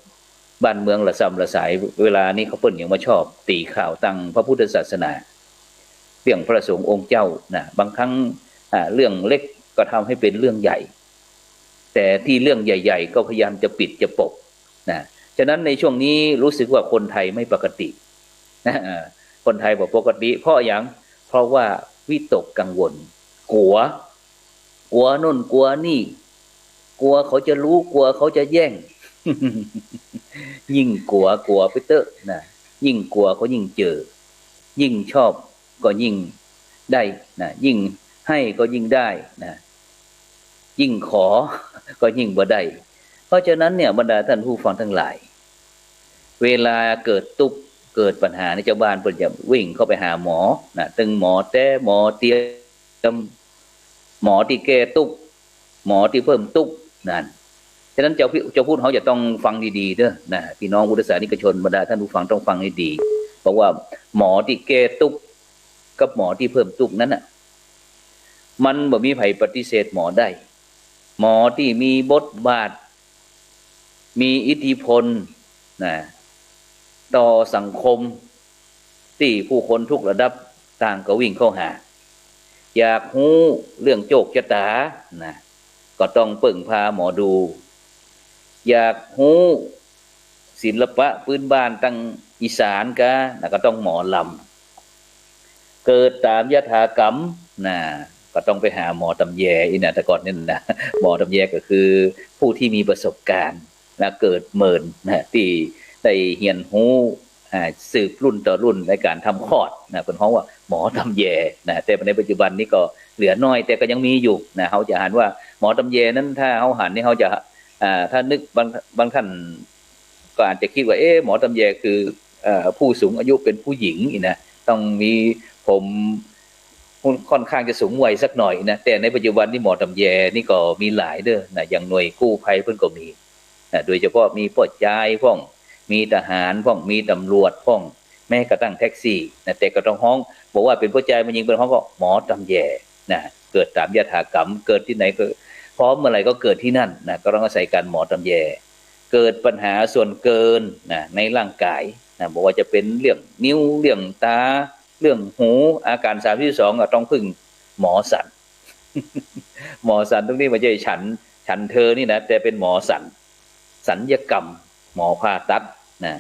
บ้านเมืองระส่ำระสาย เวลานี้เขาเปิ้นยังมาชอบตี๋ข่าวตังพระพุทธศาสนา เรื่องพระสงฆ์องค์เจ้านะ บางครั้ง อ่า เรื่องเล็กก็ทำให้เป๋นเรื่องใหญ่ แต่ตี้เรื่องใหญ่ๆ ก็พยายามจะปิดจะปกนะ ฉะนั้นในช่วงนี้ฮู้สึกว่าคนไทยไม่ปกตินะ คนไทยบ่ปกติ เพราะหยัง เพราะว่าวิตกกังวล กั๋ว กั๋วโน่นกั๋วนี่ กั๋วเขาจะฮู้ กั๋วเขาจะแย่ง ยิ่งกั๋ว กั๋วไปเต๊อะนะ ยิ่งกั๋วก็ยิ่งเจอ ยิ่งชอบก็ยิ่งได้นะ ยิ่งให้ก็ยิ่งได้นะ ยิ่งขอก็ยิ่งบ่ได้ เพราะฉะนั้นเนี่ย บรรดาท่านผู้ฟังตังหลาย เวลาเกิดตุ๊กข์เกิดปัญหานี่ เจ้าบ้านเปิ้นจะวิ่งเข้าไปหาหมอนะ ตึงหมอแต๊ หมอเตียม หมอตี้แก้ตุ๊กข์ หมอตี้เพิ่มตุ๊กข์นั่น ฉะนั้นเจ้าพิ- เจ้าพุทธเฮาจะต้องฟังดีๆ เด้อนะ พี่น้องพุทธศาสนิกชน บรรดาท่านผู้ฟังต้องฟังดีๆ เพราะว่าหมอตี้แก้ตุ๊กข์กับหมอตี้เพิ่มตุ๊กข์นั้นน่ะ มันบ่มีใผปฏิเสธหมอได้ หมอตี้มีบทบาท มีอิทธิพลนะ ต่อสังคม ตี้ผู้คนทุกระดับต่างก็วิ่งเข้าหา อยากฮู้เรื่องโจคจะต๋านะ ก็ต้องเปิ้งพาหมอดู อยากฮู้ศิลปะพื้นบ้านตังอีสานกานะ ก็ต้องหมอลำ เกิดต๋ามยถากรรมนะ ก็ต้องไปหาหมอต๋ำแยอี้นะ แต่ก่อนนี่นะ หมอต๋ำแยก็คือผู้ตี้มีประสบก๋ารณ์นะ เกิดเมินนะ ตี้ได้เฮียนฮู้ อ่า สืบรุ่นต่อรุ่นในก๋านทำคลอดนะ เปิ้นฮ้องว่าหมอต๋ำแยนะ แต่ในปัจจุบันนี้ก็เหลือน้อย แต่ก็ยังมีอยู่นะ เฮาจะหันว่าหมอต๋ำแยนั้น ถ้าเฮาหันนี่เฮาจะ อ่า ถ้านึก บาง บางท่านก็อาจจะกึ๊ดว่า เอ๊ะ หมอต๋ำแยคือ เอ่อ ผู้สูงอายุเป๋นผู้หญิงอี้นะ ต้องมีผมค่อนข้างจะสูงวัยสักหน่อยนะ แต่ในปัจจุบันนี้หมอต๋ำแยนี่ก็มีหลายเด้อนะ อย่างหน่วยกู้ภัยเปิ้นก็มีนะ โดยเฉพาะมีป้อจายพ่อง มีทหารพ่อง มีต๋ำรวจพ่อง แม้กระทั่งแท็กซี่นะ แต่ก็ต้องฮ้อง บ่ว่าเป๋นป้อจายป้อญิง เปิ้นฮ้องก็หมอต๋ำแย นะ เกิดต๋ามยถากรรม เกิดตี้ไหนก็ พร้อมเมื่อไหร่ก็เกิดตี้นั่นนะ ก็ต้องอาศัยก๋านหมอต๋ามแย เกิดปัญหาส่วนเกินนะ ในร่างก๋ายนะ บ่ว่าจะเป๋นเรื่องนิ้ว เรื่องต๋า เรื่องหู อาก๋านสามสิบสอง ก็ต้องเปิ่งหมอสัญ หมอสัญตรงนี้บ่ใจ้ฉัน ฉันเธอนี่นะ แต่เป๋นหมอสัญ สัญญกรรม หมอผ่าตัดนะ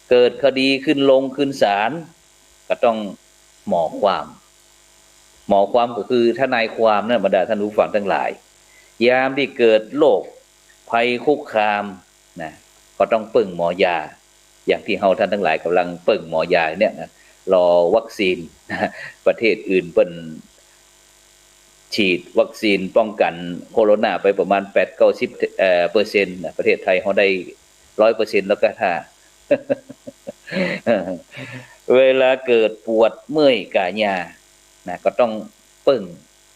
เกิดคดีขึ้นลงขึ้นศาล ก็ต้องหมอความ หมอความก็คือทนายความนะ บรรดาท่านผู้ฟังตังหลาย ยามตี้เกิดโรคภัยคุกคามนะ ก็ต้องเปิ่งหมอยา อย่างตี้เฮาท่านตังหลายก่ำลังเปิ่งหมอยาเนี่ยนะ รอวัคซีนนะ ประเทศอื่นเปิ้น ฉีดวัคซีนป้องกั๋นโคโรนาไปประมาณแปดเก้าสิบ เอ่อ เปอร์เซ็นต์นะ ประเทศไทยเฮาได้ร้อยเปอร์เซ็นต์แล้วก็ถ้า เวลาเกิดปวดเมื่อยก๋ายานะ ก็ต้องเปิ่ง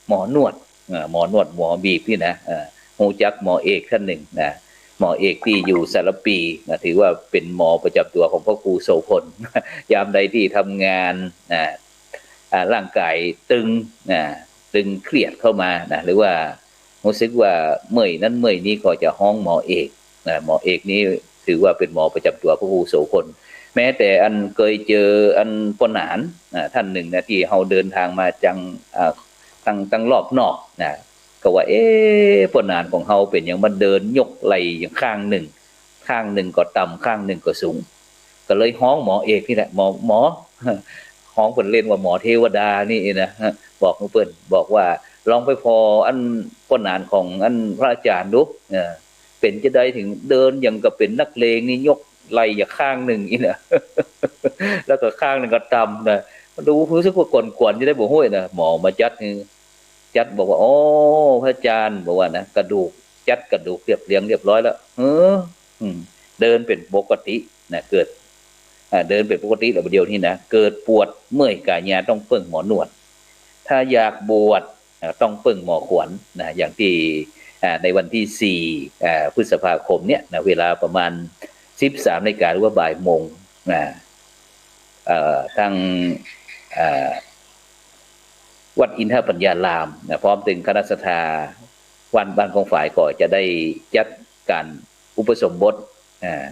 หมอนวด เอ่อ หมอนวดหมอบีบนี่นะ เอ่อ ฮู้จักหมอเอกท่านนึ่งนะ หมอเอกตี้อยู่สารภีนะ ถือว่าเป๋นหมอประจ๋ำตั๋วของพระครูโสภณ ยามใดตี้ทำงานนะ อ่า ร่างก๋ายตึง อ่า ตึงเครียดเข้ามานะ หรือว่าฮู้สึกว่าเมื่อยนั้นเมื่อยนี้ก็จะฮ้องหมอเอกนะ หมอเอกนี้ถือว่าเป๋นหมอประจ๋ำตั๋วพระครูโสภณ แม้แต่อันเกยเจออันป้อหนาน อ่า ท่านนึ่งนะ ตี้เฮาเดินตางมาจัง อ่า ตัง ตังรอบนอกนะ ก็ว่า เอ๊ะ ป้อหนานของเฮาเป๋นหยังมาเดินยกไหล่อย่างข้างนึ่ง ข้างนึ่งก็ต่ำ ข้างนึ่งก็สูง ก็เลยฮ้องหมอเอกนี่แหละ หมอ หมอ ฮ้องเปิ้นเล่นว่าหมอเทวดานี่นะ บอกเปิ้น บอกว่าลองไปผ่ออันป้อหนานของอันพระอาจ๋ารย์ดู เออ เป๋นจาใดถึงเดินอย่างกับเป๋นนักเลงนี่ ยกไหล่อย่างข้างนึ่งนี่นะ แล้วก็ข้างนึ่งก็ต่ำนะ ดูฮู้สึกว่าขวัญๆ จะได้บ่ห้วยนะ หมอมาจัดหื้อ จัดบอกว่า โอ้ พระอาจ๋ารย์ บอกว่านะ กระดูก จัดกระดูกเรียบเรียงเรียบร้อยแล้ว เออ อืม เดินเป๋นปกตินะ เกิด อ่า เดินเป๋นปกติแล้ว บ่าเดี่ยวนี้นะ เกิดปวดเมื่อยก๋ายาต้องเปิ่งหมอนวด ถ้าอยากบวช อ่า ต้องเปิ่งหมอขวัญนะ อย่างตี้ อ่า ในวันตี้สี่ อ่า พฤษภาคมเนี่ยนะ เวลาประมาณสิบสามนาฬิกา หรือว่าบ่ายโมงนะ เอ่อ ตาง เอ่อ วัดอินทปัญญารามนะ พร้อมตึงคณะศรัทธาวัดบ้านกองฝายก็จะได้จัดก๋านอุปสมบท อ่า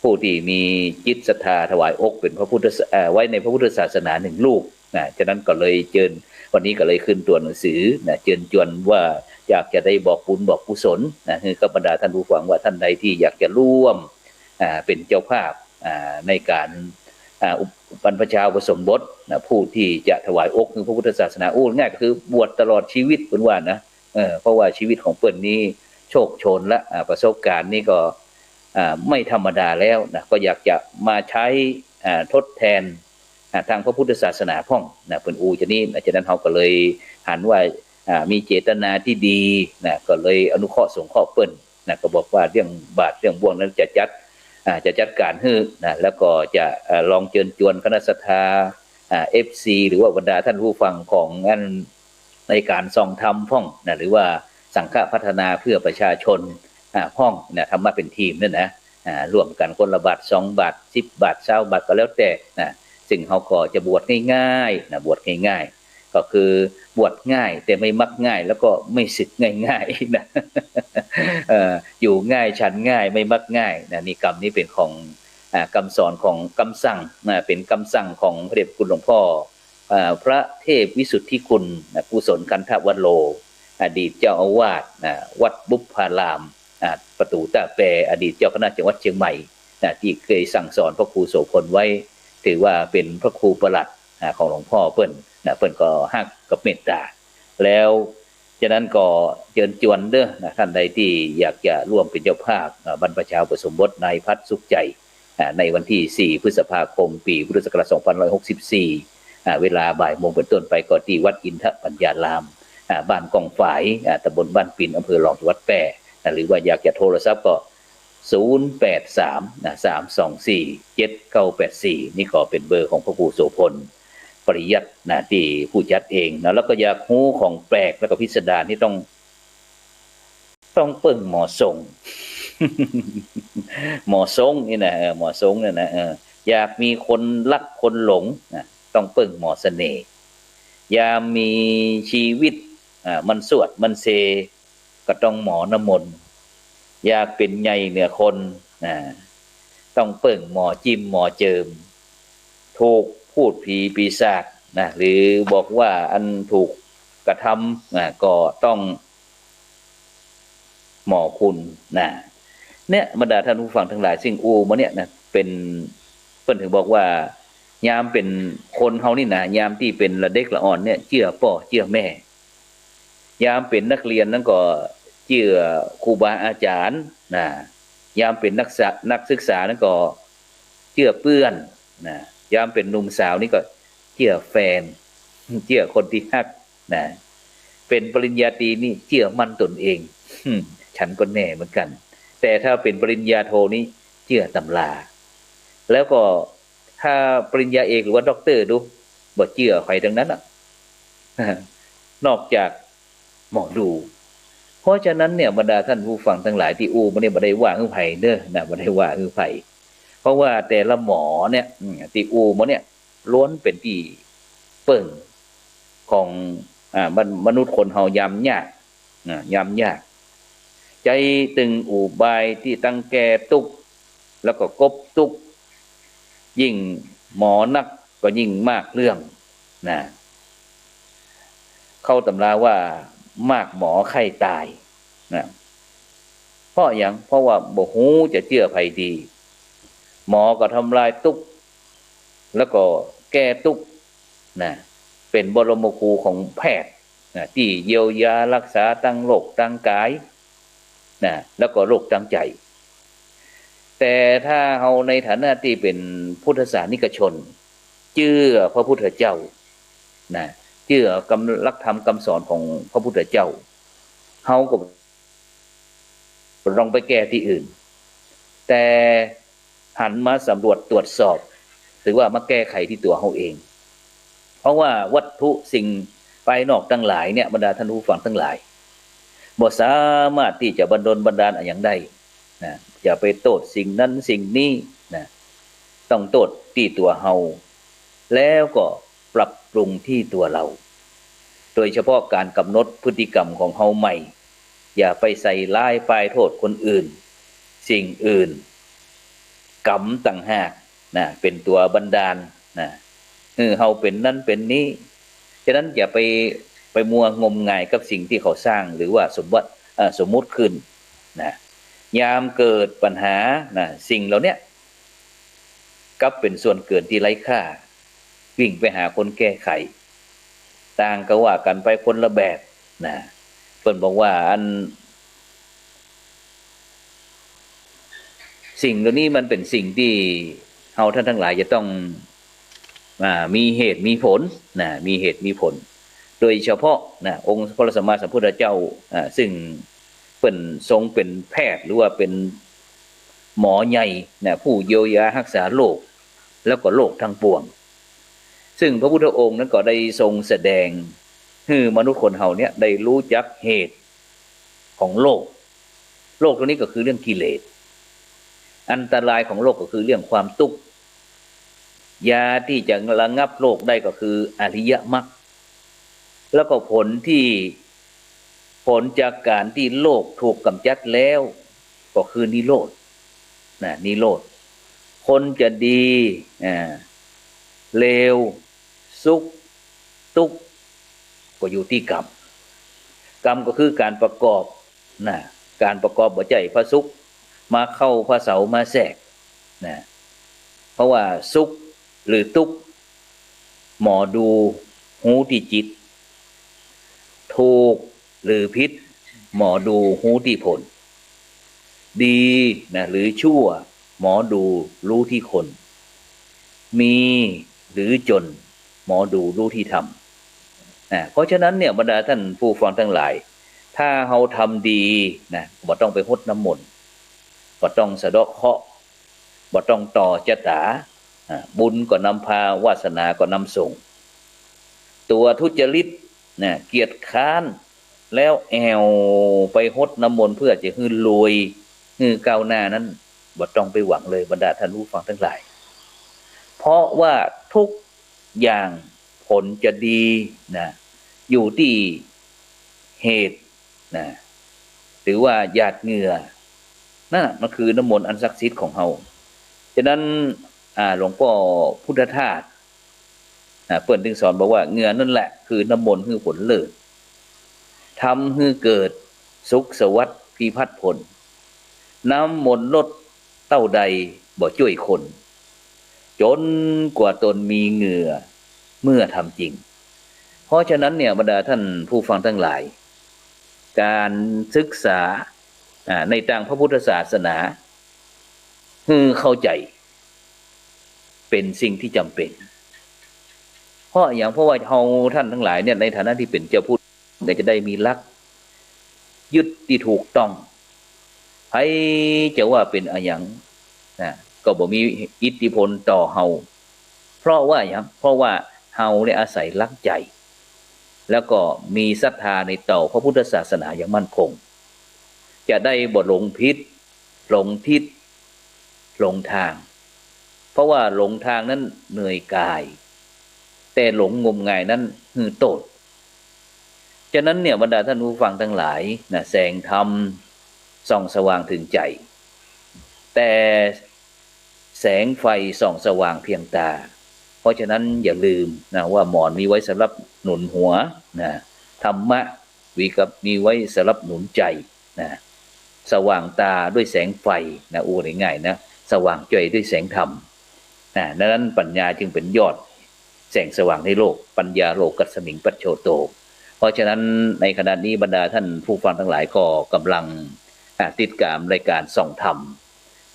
ผู้ตี้มีจิตศรัทธาถวายอกเป๋นพระพุทธศา- เอ่อ ไว้ในพระพุทธศาสนาหนึ่งรูปนะ ฉะนั้นก็เลยเจิญ วันนี้ก็เลยขึ้นตั๋วหนังสือนะ เจิญจวนว่าอยากจะได้บอกบุญบอกกุศลนะ หื้อกับบรรดาท่านผู้ฟังว่าท่านใดตี้อยากจะร่วม อ่า เป๋นเจ้าภาพ อ่า ในก๋าน อ่า อุป- บรรพชาอุปสมบทนะ ผู้ตี้จะถวายอกหื้อพระพุทธศาสนา อู้ง่ายก็คือบวชตลอดชีวิตเปิ้นว่านะ เออ เพราะว่าชีวิตของเปิ้นนี้โชคโชนละ อ่า ประสบก๋ารณ์นี้ก็ อ่า ไม่ธรรมดาแล้วนะ ก็อยากจะมาใช้ อ่า ทดแทน อ่า ตางพระพุทธศาสนาพ่องนะ เปิ้นอู้จานี้นะ ฉะนั้นเฮาก็เลยหันว่า อ่า มีเจตนาตี้ดีนะ ก็เลยอนุเคราะห์สงเคราะห์เปิ้นนะ ก็บอกว่าเรื่องบาตรเรื่องบ่วงนั้นจะจัด อ่า จะจัดก๋านหื้อนะ แล้วก็จะ อ่า ลองเจิญจวนคณะศรัทธา อ่า เอฟซี หรือว่าบรรดาท่านผู้ฟังของอัน ในก๋านส่องธรรมพ่องนะ หรือว่าสังฆพัฒนาเพื่อประชาชน อ่า พ่องนะ ธรรมะเป๋นทีมเนี่ยนะ อ่า ร่วมกั๋นคนละบาทสองบาท สิบบาท ซาวบาทก็แล้วแต่นะ ซึ่งเฮาก็จะบวชง่ายๆ นะ บวชง่ายๆ ก็คือบวชง่ายแต่ไม่มักง่าย แล้วก็ไม่สึกง่ายๆ นะ เอ่อ อยู่ง่ายฉันง่ายไม่มักง่ายนะ นี่กำนี้เป๋นของ อ่า กำสอนของ กำสั่งนะ เป๋นกำสั่งของพระเดชพระคุณหลวงพ่อ อ่า พระเทพวิสุทธิคุณนะ กุศลคันธวโร อดีตเจ้าอาวาสนะ วัดบุพพาราม อ่า ประตู๋ต้าแป อดีตเจ้าคณะจังหวัดเชียงใหม่นะ ตี้เกยสั่งสอนพระครูโสภณไว้ ถือว่าเป๋นพระครูประหลัด อ่า ของหลวงพ่อเปิ้นนะ เปิ้นก็ฮักกับเมตต๋า แล้ว ฉะนั้นก็เจิญจวนเด้อนะ ท่านใดตี้อยากจะร่วมเป๋นเจ้าภาพ อ่า บรรพชาอุปสมบทนายพัฒน์สุขใจ อ่า ในวันตี้สี่พฤษภาคม ปี๋พุทธศักราชสองพันร้อยหกสิบสี่ อ่า เวลาบ่ายโมงเป๋นต้นไป ก็ตี้วัดอินทปัญญาราม อ่า บ้านกองฝาย อ่า ตำบลบ้านปิน อำเภอรอง จังหวัดแป้ อ่า หรือว่าอยากจะโทรศัพท์ก็ ศูนย์แปดสาม นะ สามสองสี่ เจ็ดเก้าแปดสี่ นี่ก็เป๋นเบอร์ของพระครูโสภณ ปริยัตินะ ตี้ผู้จัดเองนะ แล้วก็อยากฮู้ของแปลกแล้วก็พิสดารนี่ต้อง ต้องเปิ้งหมอทรง หมอทรงนี่นะ เออ หมอทรงเนี่ยนะ เออ อยากมีคนฮักคนหลงนะ ต้องเปิ้งหมอเสน่ห์ ยามมีชีวิต อ่า มันสวดมันเซ ก็ต้องหมอน้ำมนต์ อยากเป๋นใหญ่เหนือคน อ่า ต้องเปิงหมอจิ้มหมอเจิม ถูกพูดผีปีศาจนะ หรือบอกว่าอันถูกกระทำนะ ก็ต้องหมอคุณนะ เนี่ย บรรดาท่านผู้ฟังตังหลาย ซึ่งอู้มาเนี่ยนะ เป๋น เปิ้นถึงบอกว่า ยามเป๋นคนเฮานี่นะ ยามตี้เป๋นละเด็กละอ่อนเนี่ย เจื้อป้อเจื้อแม่ ยามเป๋นนักเรียนนั้นก็เจื้อครูบาอาจ๋ารย์นะ ยามเป๋นนักศึกษา นักศึกษานั้นก็เจื้อเปื้อนนะ ยามเป๋นหนุ่มสาวนี่ก็เจื้อแฟน เจื้อคนตี้ฮักนะ เป๋นปริญญาตรีนี่เจื้อมั่นตนเอง อืม ฉันก็แน่เหมือนกัน แต่ถ้าเป๋นปริญญาโทนี่เจื้อตำรา แล้วก็ถ้าปริญญาเอกหรือว่าด็อกเตอร์ดู บ่เจื้อใผตังนั้นอะ นอกจากหมอดู เพราะฉะนั้นเนี่ย บรรดาท่านผู้ฟังตังหลาย ตี้อู้มาเนี่ย บ่ได้ว่าหื้อใผเน้อนะ บ่ได้ว่าหื้อใผ เพราะว่าแต่ละหมอเนี่ย อืม ตี้อู้มาเนี่ย ล้วนเป๋นตี้เปิงของ อ่า มน- มนุษย์คนเฮายามยากนะ ยามยาก ใจ๊ตึงอุบายตี้ตังแก้ตุ๊กข์ แล้วก็กบตุ๊กข์ ยิ่งหมอนักก็ยิ่งมากเรื่องนะ เข้าตำราว่ามากหมอไข้ต๋ายนะ เพราะหยัง เพราะว่าบ่ฮู้จะเจื้อใผดี หมอก็ทำลายตุ๊กข์ แล้วก็แก้ตุ๊กข์นะ เป๋นบรมครูของแพทย์นะ ตี้เยียวยาฮักษาตังโรคตังก๋ายนะ แล้วก็โรคตังใจ๋ แต่ถ้าเฮาในฐานะตี้เป๋นพุทธศาสนิกชน เจื้อพระพุทธเจ้านะ เจื้อกำ- หลักธรรมกำสอนของพระพุทธเจ้า เฮาก็บ่ต้องไปแก้ตี้อื่น แต่หันมาสำรวจตรวจสอบ หรือว่ามาแก้ไขตี้ตั๋วเฮาเอง เพราะว่าวัตถุสิ่งภายนอกตังหลายเนี่ย บรรดาท่านผู้ฟังตังหลาย บ่สามารถตี้จะบันดลบันดาลอะหยังได้นะ อย่าไปโต้ษสิ่งนั้นสิ่งนี้นะ ต้องโต้ษตี้ตั๋วเฮา แล้วก็ปรับปรุงตี้ตั๋วเฮา โดยเฉพาะก๋านกำหนดพฤติกรรมของเฮาใหม่ อย่าไปใส่ร้ายป้ายโต้ษคนอื่น สิ่งอื่น กรรมต่างหากนะ เป๋นตั๋วบันดาลนะ หื้อเฮาเป๋นนั้นเป๋นนี้ ฉะนั้นอย่าไป ไปมัวงมงายกับสิ่งตี้เขาสร้างหรือว่าสมบัติ เอ่อ สมมุติขึ้นนะ ยามเกิดปัญหานะ สิ่งเหล่าเนี้ย กลับเป๋นส่วนเกินตี้ไร้ค่า วิ่งไปหาคนแก้ไข ต่างก็ว่ากั๋นไปคนละแบบนะ เปิ้นบอกว่าอัน สิ่งเหล่านี้มันเป๋นสิ่งตี้เฮาท่านตังหลายจะต้อง อ่า มีเหตุมีผลนะ มีเหตุมีผล โดยเฉพาะนะ องค์พระสัมมาสัมพุทธเจ้า อ่า ซึ่งเปิ้นทรงเป๋นแพทย์ หรือว่าเป๋นหมอใหญ่นะ ผู้เยียวยาฮักษาโรค แล้วก็โรคตังปวง ซึ่งพระพุทธองค์นั้นก็ได้ทรงแสดงหื้อมนุษย์คนเฮาเนี่ยได้ฮู้จักเหตุของโรค โรคตัวนี้ก็คือเรื่องกิเลส อันตรายของโรคก็คือเรื่องความตุ๊กข์ ยาตี้จะระงับโรคได้ก็คืออริยมรรค แล้วก็ผลตี้ ผลจากก๋านตี้โรคถูกก๋ำจัดแล้ว ก็คือนิโรธนะ นิโรธ คนจะดี อ่า เลว สุข ตุ๊กข์ ก็อยู่ตี้กรรม กรรมก็คือก๋านประกอบนะ ก๋านประกอบบ่ใจ้พระศุกร์มาเข้า พระเสาร์มาแทรกนะ เพราะว่าสุขหรือตุ๊กข์ หมอดูฮู้ตี้จิต ถูกหรือผิด หมอดูฮู้ตี้ผล ดีนะ หรือชั่ว หมอดูฮู้ตี้คน มีหรือจ๋น หมอดูฮู้ตี้ธรรม นะ เพราะฉะนั้นเนี่ย บรรดาท่านผู้ฟังตังหลาย ถ้าเฮาทำดีนะ บ่ต้องไปฮดน้ำมนต์ บ่ต้องสะเดาะเคราะห์ บ่ต้องต่อจะต๋า อ่า บุญก็นำพา วาสนาก็นำส่ง ตั๋วทุจริตนะ เกียจคร้าน แล้วแอ่วไปฮดน้ำมนต์เพื่อจะหื้อรวย หื้อก้าวหน้านั้น บ่ต้องไปหวังเลย บรรดาท่านผู้ฟังตังหลาย เพราะว่าทุกอย่าง ผลจะดีนะ อยู่ตี้เหตุนะ หรือว่าหยาดเหงื่อ นั่นน่ะมันคือน้ำมนต์อันศักดิ์สิทธิ์ของเฮา ฉะนั้น อ่า หลวงป้อพุทธทาส อ่า เปิ้นจึงสอนบอกว่า เหงื่อนั่นแหละคือน้ำมนต์หื้อผลเลิศ ทำหื้อเกิดสุขสวัสดิ์พิพัฒน์ผล น้ำมนต์ลดเต้าใดบ่จ้วยคน จ๋นกว่าต๋นมีเหงื่อเมื่อทำจริง เพราะฉะนั้นเนี่ย บรรดาท่านผู้ฟังทั้งหลาย ก๋านศึกษา อ่า ในตางพระพุทธศาสนา หื้อเข้าใจ๋ เป๋นสิ่งตี้จ๋ำเป๋น เพราะอะหยัง เพราะว่าเฮาท่านทั้งหลายเนี่ย ในฐานะตี้เป๋นจาวพุทธ ก็จะได้มีหลักยึดตี้ถูกต้อง ใผจะว่าเป๋นอะหยังนะ ก็บ่มีอิทธิพลต่อเฮา เพราะว่าหยัง เพราะว่าเฮาได้อาศัยหลักใจ๋ แล้วก็มีศรัทธาในต่อพระพุทธศาสนาอย่างมั่นคง จะได้บ่หลงผิด หลงทิศ หลงตาง เพราะว่าหลงตางนั้นเหนื่อยกาย แต่หลงงมงายนั้นหื้อโต้ษ ฉะนั้นเนี่ย บรรดาท่านผู้ฟังทั้งหลายนะ แสงธรรมส่องสว่างเถิงใจ๋ แต่แสงไฟส่องสว่างเพียงต๋า เพราะฉะนั้นอย่าลืมนะ ว่าหมอนมีไว้สำหรับหนุนหัวนะ ธรรมะ มีกับ มีไว้สำหรับหนุนใจ๋นะ สว่างต๋าด้วยแสงไฟนะ อู้ได้ง่ายนะ สว่างใจ๋ด้วยแสงธรรมนะ ดังนั้นปัญญาจึงเป๋นยอดแสงสว่างในโลก ปัญญาโลกัสสมิงปัจโชโต เพราะฉะนั้นในขณะนี้บรรดาท่านผู้ฟังทั้งหลายก็ก่ำลัง อ่า ติดต๋ามรายก๋านส่องธรรม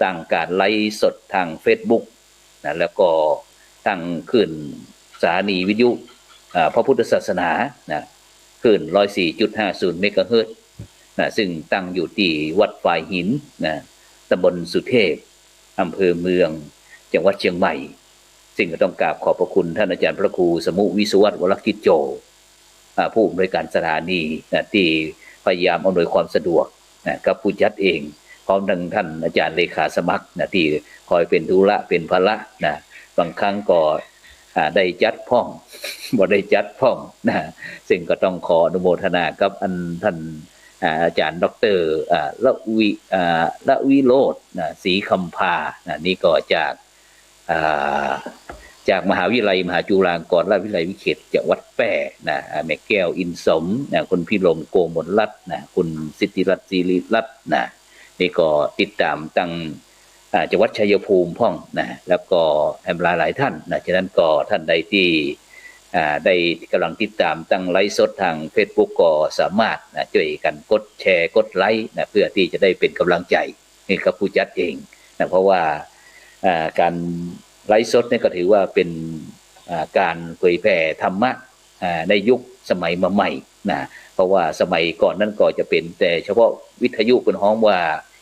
ตางก๋านไลฟ์สดตางเฟซบุ๊ก นะ แล้วก็ตางคลื่นสถานีวิทยุ อ่า พระพุทธศาสนา นะ คลื่นร้อยสี่จุดห้าศูนย์เมกะเฮิรตซ์ นะ ซึ่งตั้งอยู่ตี้วัดฝายหิน นะ ตำบลสุเทพ อำเภอเมือง จังหวัดเชียงใหม่ ซึ่งก็ต้องกราบขอบพระคุณท่านอาจารย์พระครูสมุห์ วิศวัฒน์ วรกิจโจ อ่า ผู้อำนวยการสถานี นะ ตี้พยายามอำนวยความสะดวก นะ กับผู้จัดเอง พร้อมทั้งท่านอาจารย์เลขาสมัคร นะ ตี้คอยเป๋นธุระเป๋นภาระ นะ บางครั้งก็ อ่า ได้จัดพ่อง บ่ได้จัดพ่อง นะ ซึ่งก็ต้องขออนุโมทนากับอันท่าน อ่า อาจารย์ด็อกเตอร์ อ่า ละวิ อ่า ละวิโรจน์ นะ ศรีคำภา นะ นี่ก็จาก อ่า จากมหาวิทยาลัยมหาจุฬาลงกรณราชวิทยาลัยวิเขต จังหวัดแพร่ นะ อ่า แม่แก้ว อินสม นะ คุณพิรม โกมลรัตน์ นะ คุณสิทธิรัตน์ ศิริรัตน์ นะ นี่ก็ติดต๋ามตาง อ่า จังหวัดชัยภูมิพ่อง นะ แล้วก็แหมหลายๆ ท่าน นะ ฉะนั้นก็ท่านใดตี้ อ่า ได้ก่ำลังติดต๋ามตางไลฟ์สดตางเฟซบุ๊กก็สามารถ นะ จ้วยกั๋นกดแชร์ กดไลก์ นะ เพื่อตี้จะได้เป๋นก่ำลังใจ๋ หื้อกับผู้จัดเองนะ เพราะว่า อ่า ก๋านไลฟ์สดนี่ก็ถือว่าเป๋น อ่า ก๋านเผยแผ่ธรรมะ อ่า ในยุคสมัยมาใหม่นะ เพราะว่าสมัยก่อนนั้นก็จะเป๋นแต่เฉพาะวิทยุ เปิ้นฮ้องว่า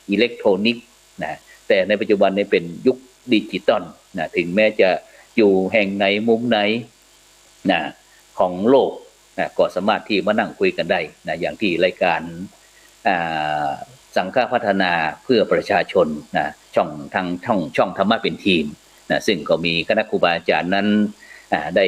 อิเล็กโทรนิกส์นะ แต่ในปัจจุบันนี้เป๋นยุคดิจิตอลนะ ถึงแม้จะอยู่แห่งไหนมุมไหน นะ ของโลกนะ ก็สามารถตี้มานั่งคุยกั๋นได้นะ อย่างตี้รายก๋าน อ่า สังฆพัฒนาเพื่อประชาชนนะ ช่องตาง ช่อง ช่องธรรมะเป๋นทีมนะ ซึ่งก็มีคณะครูบาอาจ๋ารย์นั้น อ่า ได้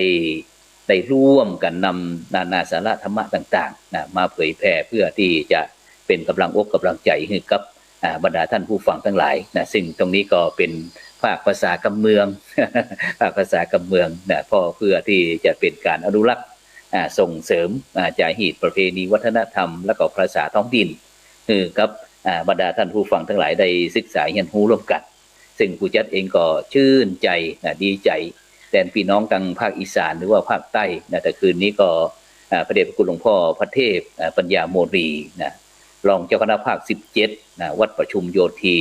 ได้ร่วมกั๋นนำนานาสาระธรรมะต่างๆ นะ มาเผยแผ่เพื่อตี้จะเป๋นก่ำลังอกก่ำลังใจ๋หื้อกับ อ่า บรรดาท่านผู้ฟังตังหลายนะ ซึ่งตรงนี้ก็เป๋นภาคภาษาก่ำเมือง ภาคภาษาก่ำเมืองนะ เพราะเพื่อตี้จะเป๋นก๋านอนุรักษ์ อ่า ส่งเสริม อ่า จ๋าฮีตประเพณีวัฒนธรรม แล้วก็ภาษาท้องถิ่น หื้อกับ อ่า บรรดาท่านผู้ฟังตังหลายได้ศึกษาเฮียนฮู้ร่วมกั๋น ซึ่งผู้จัดเองก็จื้นใจ๋นะ ดีใจ๋แตนปี้น้องตางภาคอีสานหรือว่าภาคใต้นะ แต่คืนนี้ก็ อ่า พระเดชพระคุณหลวงพ่อพระเทพ อ่า ปัญญาโมลีนะ รองเจ้าคณะภาคสิบเจ็ดนะ วัดประชุมโยธี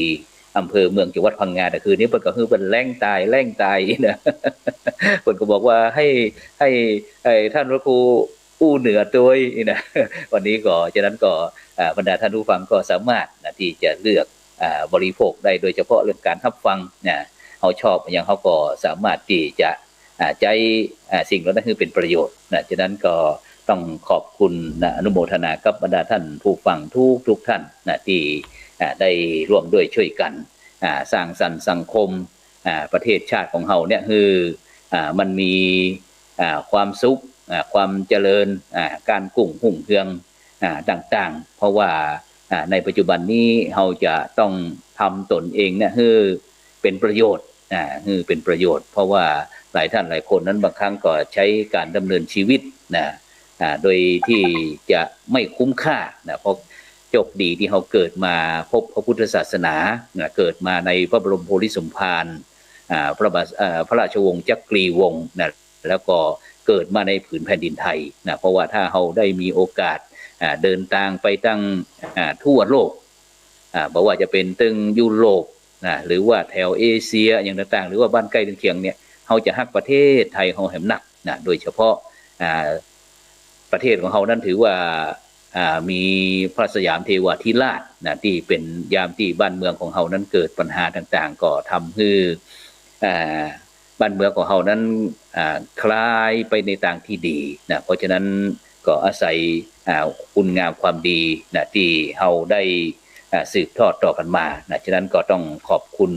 อำเภอเมือง จังหวัดพังงา แต่คืนนี้เปิ้นก็หื้อเปิ้นแล้งตาย แล้งตายนะ เปิ้นก็บอกว่าให้ ให้ ให้ท่านพระครูอู้เหนือตวยนะ วันนี้ก็ ฉะนั้นก็ อ่า บรรดาท่านผู้ฟังก็สามารถนะ ตี้จะเลือก อ่า บริโภคได้ โดยเฉพาะเรื่องก๋านฮับฟังนะ เฮาชอบอะหยังเฮาก็สามารถตี้จะ อ่า ใจ๊ อ่า สิ่งเหล่านั้นหื้อเป๋นประโยชน์นะ ฉะนั้นก็ต้องขอบคุณนะ อนุโมทนากับบรรดาท่านผู้ฟังทุกๆ ท่านนะ ตี้ อ่า ได้ร่วมด้วยช่วยกั๋น อ่า สร้างสรรค์สังคม อ่า ประเทศชาติของเฮาเนี่ย หื้อ อ่า มันมี อ่า ความสุข อ่า ความเจริญ อ่า ก๋านกุ่งรุ่งเฮือง อ่า ต่างๆ เพราะว่า อ่า ในปัจจุบันนี้เฮาจะต้องทำตนเองเนี่ยหื้อเป๋นประโยชน์ อ่า หื้อเป๋นประโยชน์ เพราะว่าหลายท่านหลายคนนั้นบางครั้งก็ใจ๊ก๋านดำเนินชีวิตนะ อ่า โดยตี้จะไม่คุ้มค่านะ เพราะโชคดีตี้เฮาเกิดมาพบพระพุทธศาสนานะ เกิดมาในพระบรมโพธิสมภาร อ่า พระบาท เอ่อ พระราชวงศ์จักรีวงศ์นะ แล้วก็เกิดมาในผืนแผ่นดินไทยนะ เพราะว่าถ้าเฮาได้มีโอกาส อ่า เดินตางไปตั้ง อ่า ทั่วโลก อ่า บ่ว่าจะเป๋นตึงยุโรปนะ หรือว่าแถวเอเชียอย่างต่างๆ หรือว่าบ้านใก้เฮือนเคียงเนี่ย เฮาจะฮักประเทศไทยเฮาแหมนักนะ โดยเฉพาะ อ่า ประเทศของเฮานั้นถือว่า อ่า มีพระสยามเทวาธิราชนะ ตี้เป๋นยามตี้บ้านเมืองของเฮานั้นเกิดปัญหาต่างๆ ก็ทำหื้อ อ่า บ้านเมืองของเฮานั้น อ่า คลายไปในตางตี้ดีนะ เพราะฉะนั้นก็อาศัย อ่า คุณงามความดีนะ ตี้เฮาได้ อ่า สืบทอดต่อกั๋นมานะ ฉะนั้นก็ต้องขอบคุณ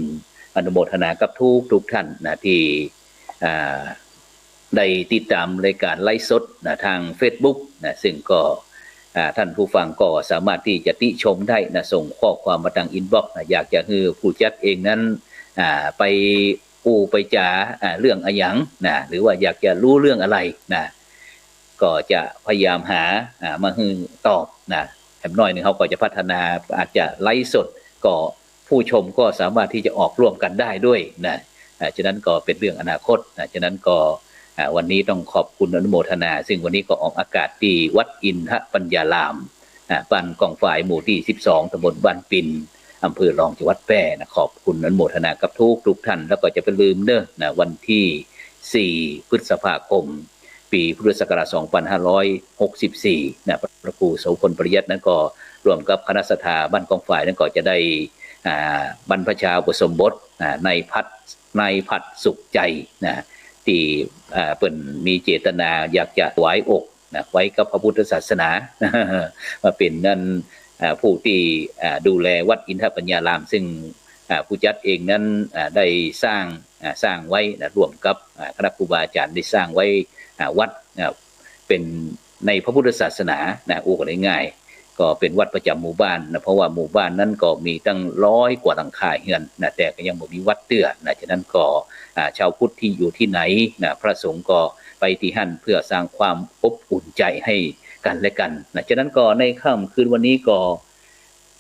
อนุโมทนากับทุกๆ ท่านนะ ตี้ อ่า ได้ติดต๋ามรายก๋านไลฟ์สดนะ ตางเฟซบุ๊กนะ ซึ่งก็ อ่า ท่านผู้ฟังก็สามารถตี้จะติชมได้นะ ส่งข้อความมาตางอินบ็อกซ์นะ อยากจะหื้อผู้จัดเองนั้น อ่า ไปอู้ไปจ๋า อ่า เรื่องอะหยังนะ หรือว่าอยากจะฮู้เรื่องอะไรนะ ก็จะพยายามหา อ่า มาหื้อตอบนะ แหมน้อยนึ่งเฮาก็จะพัฒนา อาจจะไลฟ์สด ก็ผู้ชมก็สามารถตี้จะออกร่วมกั๋นได้ด้วยนะ อ่า ฉะนั้นก็เป๋นเรื่องอนาคตนะ ฉะนั้นก็ อ่า วันนี้ต้องขอบคุณอนุโมทนา ซึ่งวันนี้ก็ออกอากาศตี้วัดอินทปัญญาราม อ่า บ้านกองฝาย หมู่ตี้สิบสอง ตำบลบ้านปิน อำเภอรอง จังหวัดแพร่นะ ขอบคุณอนุโมทนากับทุกๆ ท่าน แล้วก็จะบ่ลืมเน้อนะ วันตี้สี่ พฤษภาคม ปี๋พุทธศักราช สองพันห้าร้อยหกสิบสี่ นะ พระครูโสภณปริยัตินั้นก็ร่วมกับคณะศรัทธาบ้านกองฝายนั้นก็จะได้ อ่า บรรพชาอุปสมบท อ่า นายพัฒน์ นายพัฒน์สุขใจนะ ตี้ อ่า เปิ้นมีเจตนาอยากจะถวายอกนะ ไว้กับพระพุทธศาสนา มาเป๋นนั้น อ่า ผู้ตี้ อ่า ดูแลวัดอินทปัญญาราม ซึ่ง อ่า ผู้จัดเองนั้น อ่า ได้สร้าง อ่า สร้างไว้นะ ร่วมกับ อ่า คณะครูบาอาจ๋ารย์ได้สร้างไว้ อ่า วัด อ่า เป๋นในพระพุทธศาสนานะ อู้กั๋นง่ายๆ ก็เป๋นวัดประจ๋ำหมู่บ้านนะ เพราะว่าหมู่บ้านนั้นก็มีตั้งร้อยกว่าหลังคาเฮือนนะ แต่ก็ยังบ่มีวัดเตื้อนะ ฉะนั้นก็ อ่า ชาวพุทธตี้อยู่ตี้ไหนนะ พระสงฆ์ก็ไปตี้หั้นเพื่อสร้างความอบอุ่นใจให้กั๋นและกั๋นนะ ฉะนั้นก็ในค่ำคืนวันนี้ก็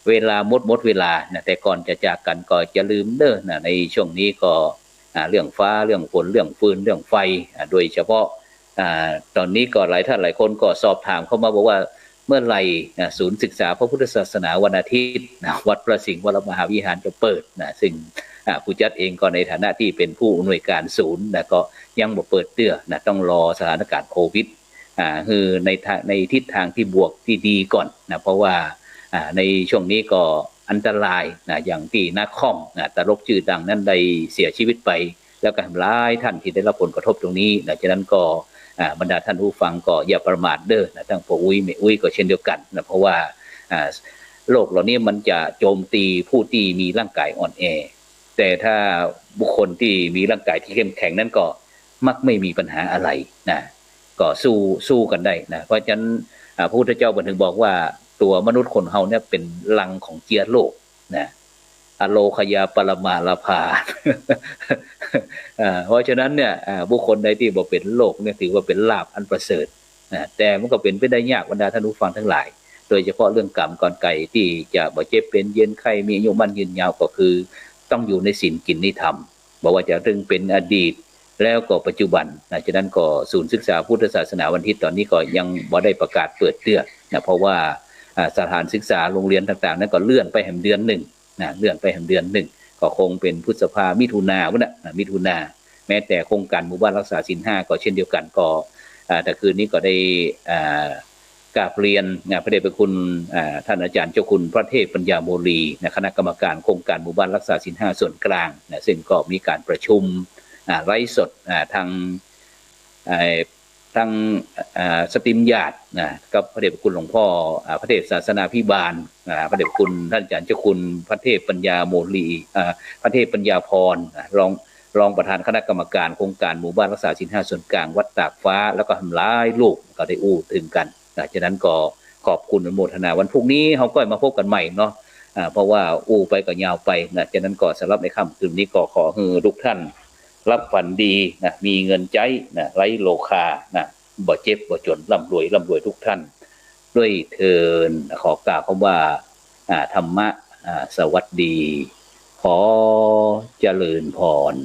เวลาหมด หมดเวลานะ แต่ก่อนจะจากกั๋นก็จะบ่ลืมเน้อนะ ในช่วงนี้ก็ อ่า เรื่องฟ้า เรื่องฝน เรื่องฟืน เรื่องไฟ อ่า โดยเฉพาะ อ่า ต๋อนนี้ก็หลายท่านหลายคนก็สอบถามเข้ามาบอกว่า เมื่อไหร่ อ่า ศูนย์ศึกษาพระพุทธศาสนาวันอาทิตย์นะ วัดพระสิงห์วรมหาวิหารจะเปิดนะ ซึ่ง อ่า ผู้จัดเองก็ในฐานะตี้เป๋นผู้อำนวยการศูนย์นะ ก็ยังบ่เปิดเตื้อนะ ต้องรอสถานการณ์โควิด อ่า คือในทาง ในทิศทางตี้บวกตี้ดีก่อนนะ เพราะว่า อ่า ในช่วงนี้ก็อันตรายนะ อย่างตี้นักข่าวนะ ตลกจื้อดังนั้นได้เสียชีวิตไป แล้วก็หลายท่านตี้ได้ฮับผลกระทบตรงนี้นะ ฉะนั้นก็ อ่า บรรดาท่านผู้ฟังก็อย่าประมาทเน้อนะ ตั้งป้ออุ๊ยแม่อุ๊ยก็เช่นเดียวกั๋นนะ เพราะว่า อ่า โรคเหล่านี้มันจะโจมตีผู้ตี้มีร่างก๋ายอ่อนแอ แต่ถ้าบุคคลตี้มีร่างก๋ายตี้เข้มแข็งนั้นก็มักไม่มีปัญหาอะไรนะ ก็สู้ สู้กั๋นได้นะ เพราะฉะนั้น อ่า พระพุทธเจ้าเปิ้นถึงบอกว่าตั๋วมนุษย์คนเฮาเนี่ยเป๋นรังของเจื้อโรคนะ อโรคยาปรมาลาภา อ่า เพราะฉะนั้นเนี่ย อ่า บุคคลใดตี้บ่เป๋นโรคเนี่ยถือว่าเป๋นลาภอันประเสริฐนะ แต่มันก็เป๋นไปได้ยากบรรดาท่านผู้ฟังทั้งหลาย โดยเฉพาะเรื่องก๋รรมกลไกตี้จะบ่เจ็บเป๋นเย็นไข้มีอายุมั่นยืนยาวก็คือต้องอยู่ในศีลกินในธรรม บ่ว่าจะเถิงเป๋นอดีตแล้วก็ปัจจุบันนะ ฉะนั้นก็ศูนย์ศึกษาพุทธศาสนาวันอาทิตย์ต๋อนนี้ก็ยังบ่ได้ประกาศเปิดเตื้อนะ เพราะว่า อ่า สถานศึกษาโรงเรียนต่างๆ นั้นก็เลื่อนไปแหมเดือนนึ่งนะ เลื่อนไปแหมเดือนนึ่ง ก็คงเป๋นพฤษภา มิถุนาพุ้นนะ นะ มิถุนา แม้แต่โครงก๋านหมู่บ้านรักษาศีลห้าก็เช่นเดียวกั๋น ก็ อ่า ตะคืนนี้ก็ได้ อ่า กราบเรียนนะ พระเดชพระคุณ อ่า ท่านอาจ๋ารย์เจ้าคุณพระเทพปัญญาโมลีนะ คณะกรรมการโครงก๋านหมู่บ้านรักษาศีลห้าส่วนกลางนะ ซึ่งก็มีก๋านประชุม อ่า ไลฟ์สด อ่า ทาง อ่า ทาง อ่า สตรีมยาร์ดนะ กับพระเดชพระคุณหลวงพ่อ อ่า พระเทพศาสนาภิบาล อ่า พระเดชพระคุณท่านอาจ๋ารย์เจ้าคุณพระเทพปัญญาโมลี อ่า พระเทพปัญญาพรนะ รอง รองประธานคณะกรรมการโครงการหมู่บ้านรักษาศีลห้าส่วนกลางวัดตากฟ้า แล้วก็หลายรูปก็ได้อู้เถิงกั๋นนะ ฉะนั้นก็ขอบคุณอนุโมทนา วันพรุ่งนี้เฮาก็มาพบกั๋นใหม่เนาะ อ่า เพราะว่าอู้ไปก็ยาวไปนะ ฉะนั้นก็สำหรับในค่ำคืนนี้ก็ขอหื้อทุกท่านหลับฝันดีนะ มีเงินใจ๊นะ ไร้โรคานะ บ่เจ็บบ่จ๋น ร่ำรวยร่ำรวยทุกท่านด้วยเทอญ ขอกล่าวคำว่า อ่า ธรรมะ อ่า สวัสดี ขอเจริญพร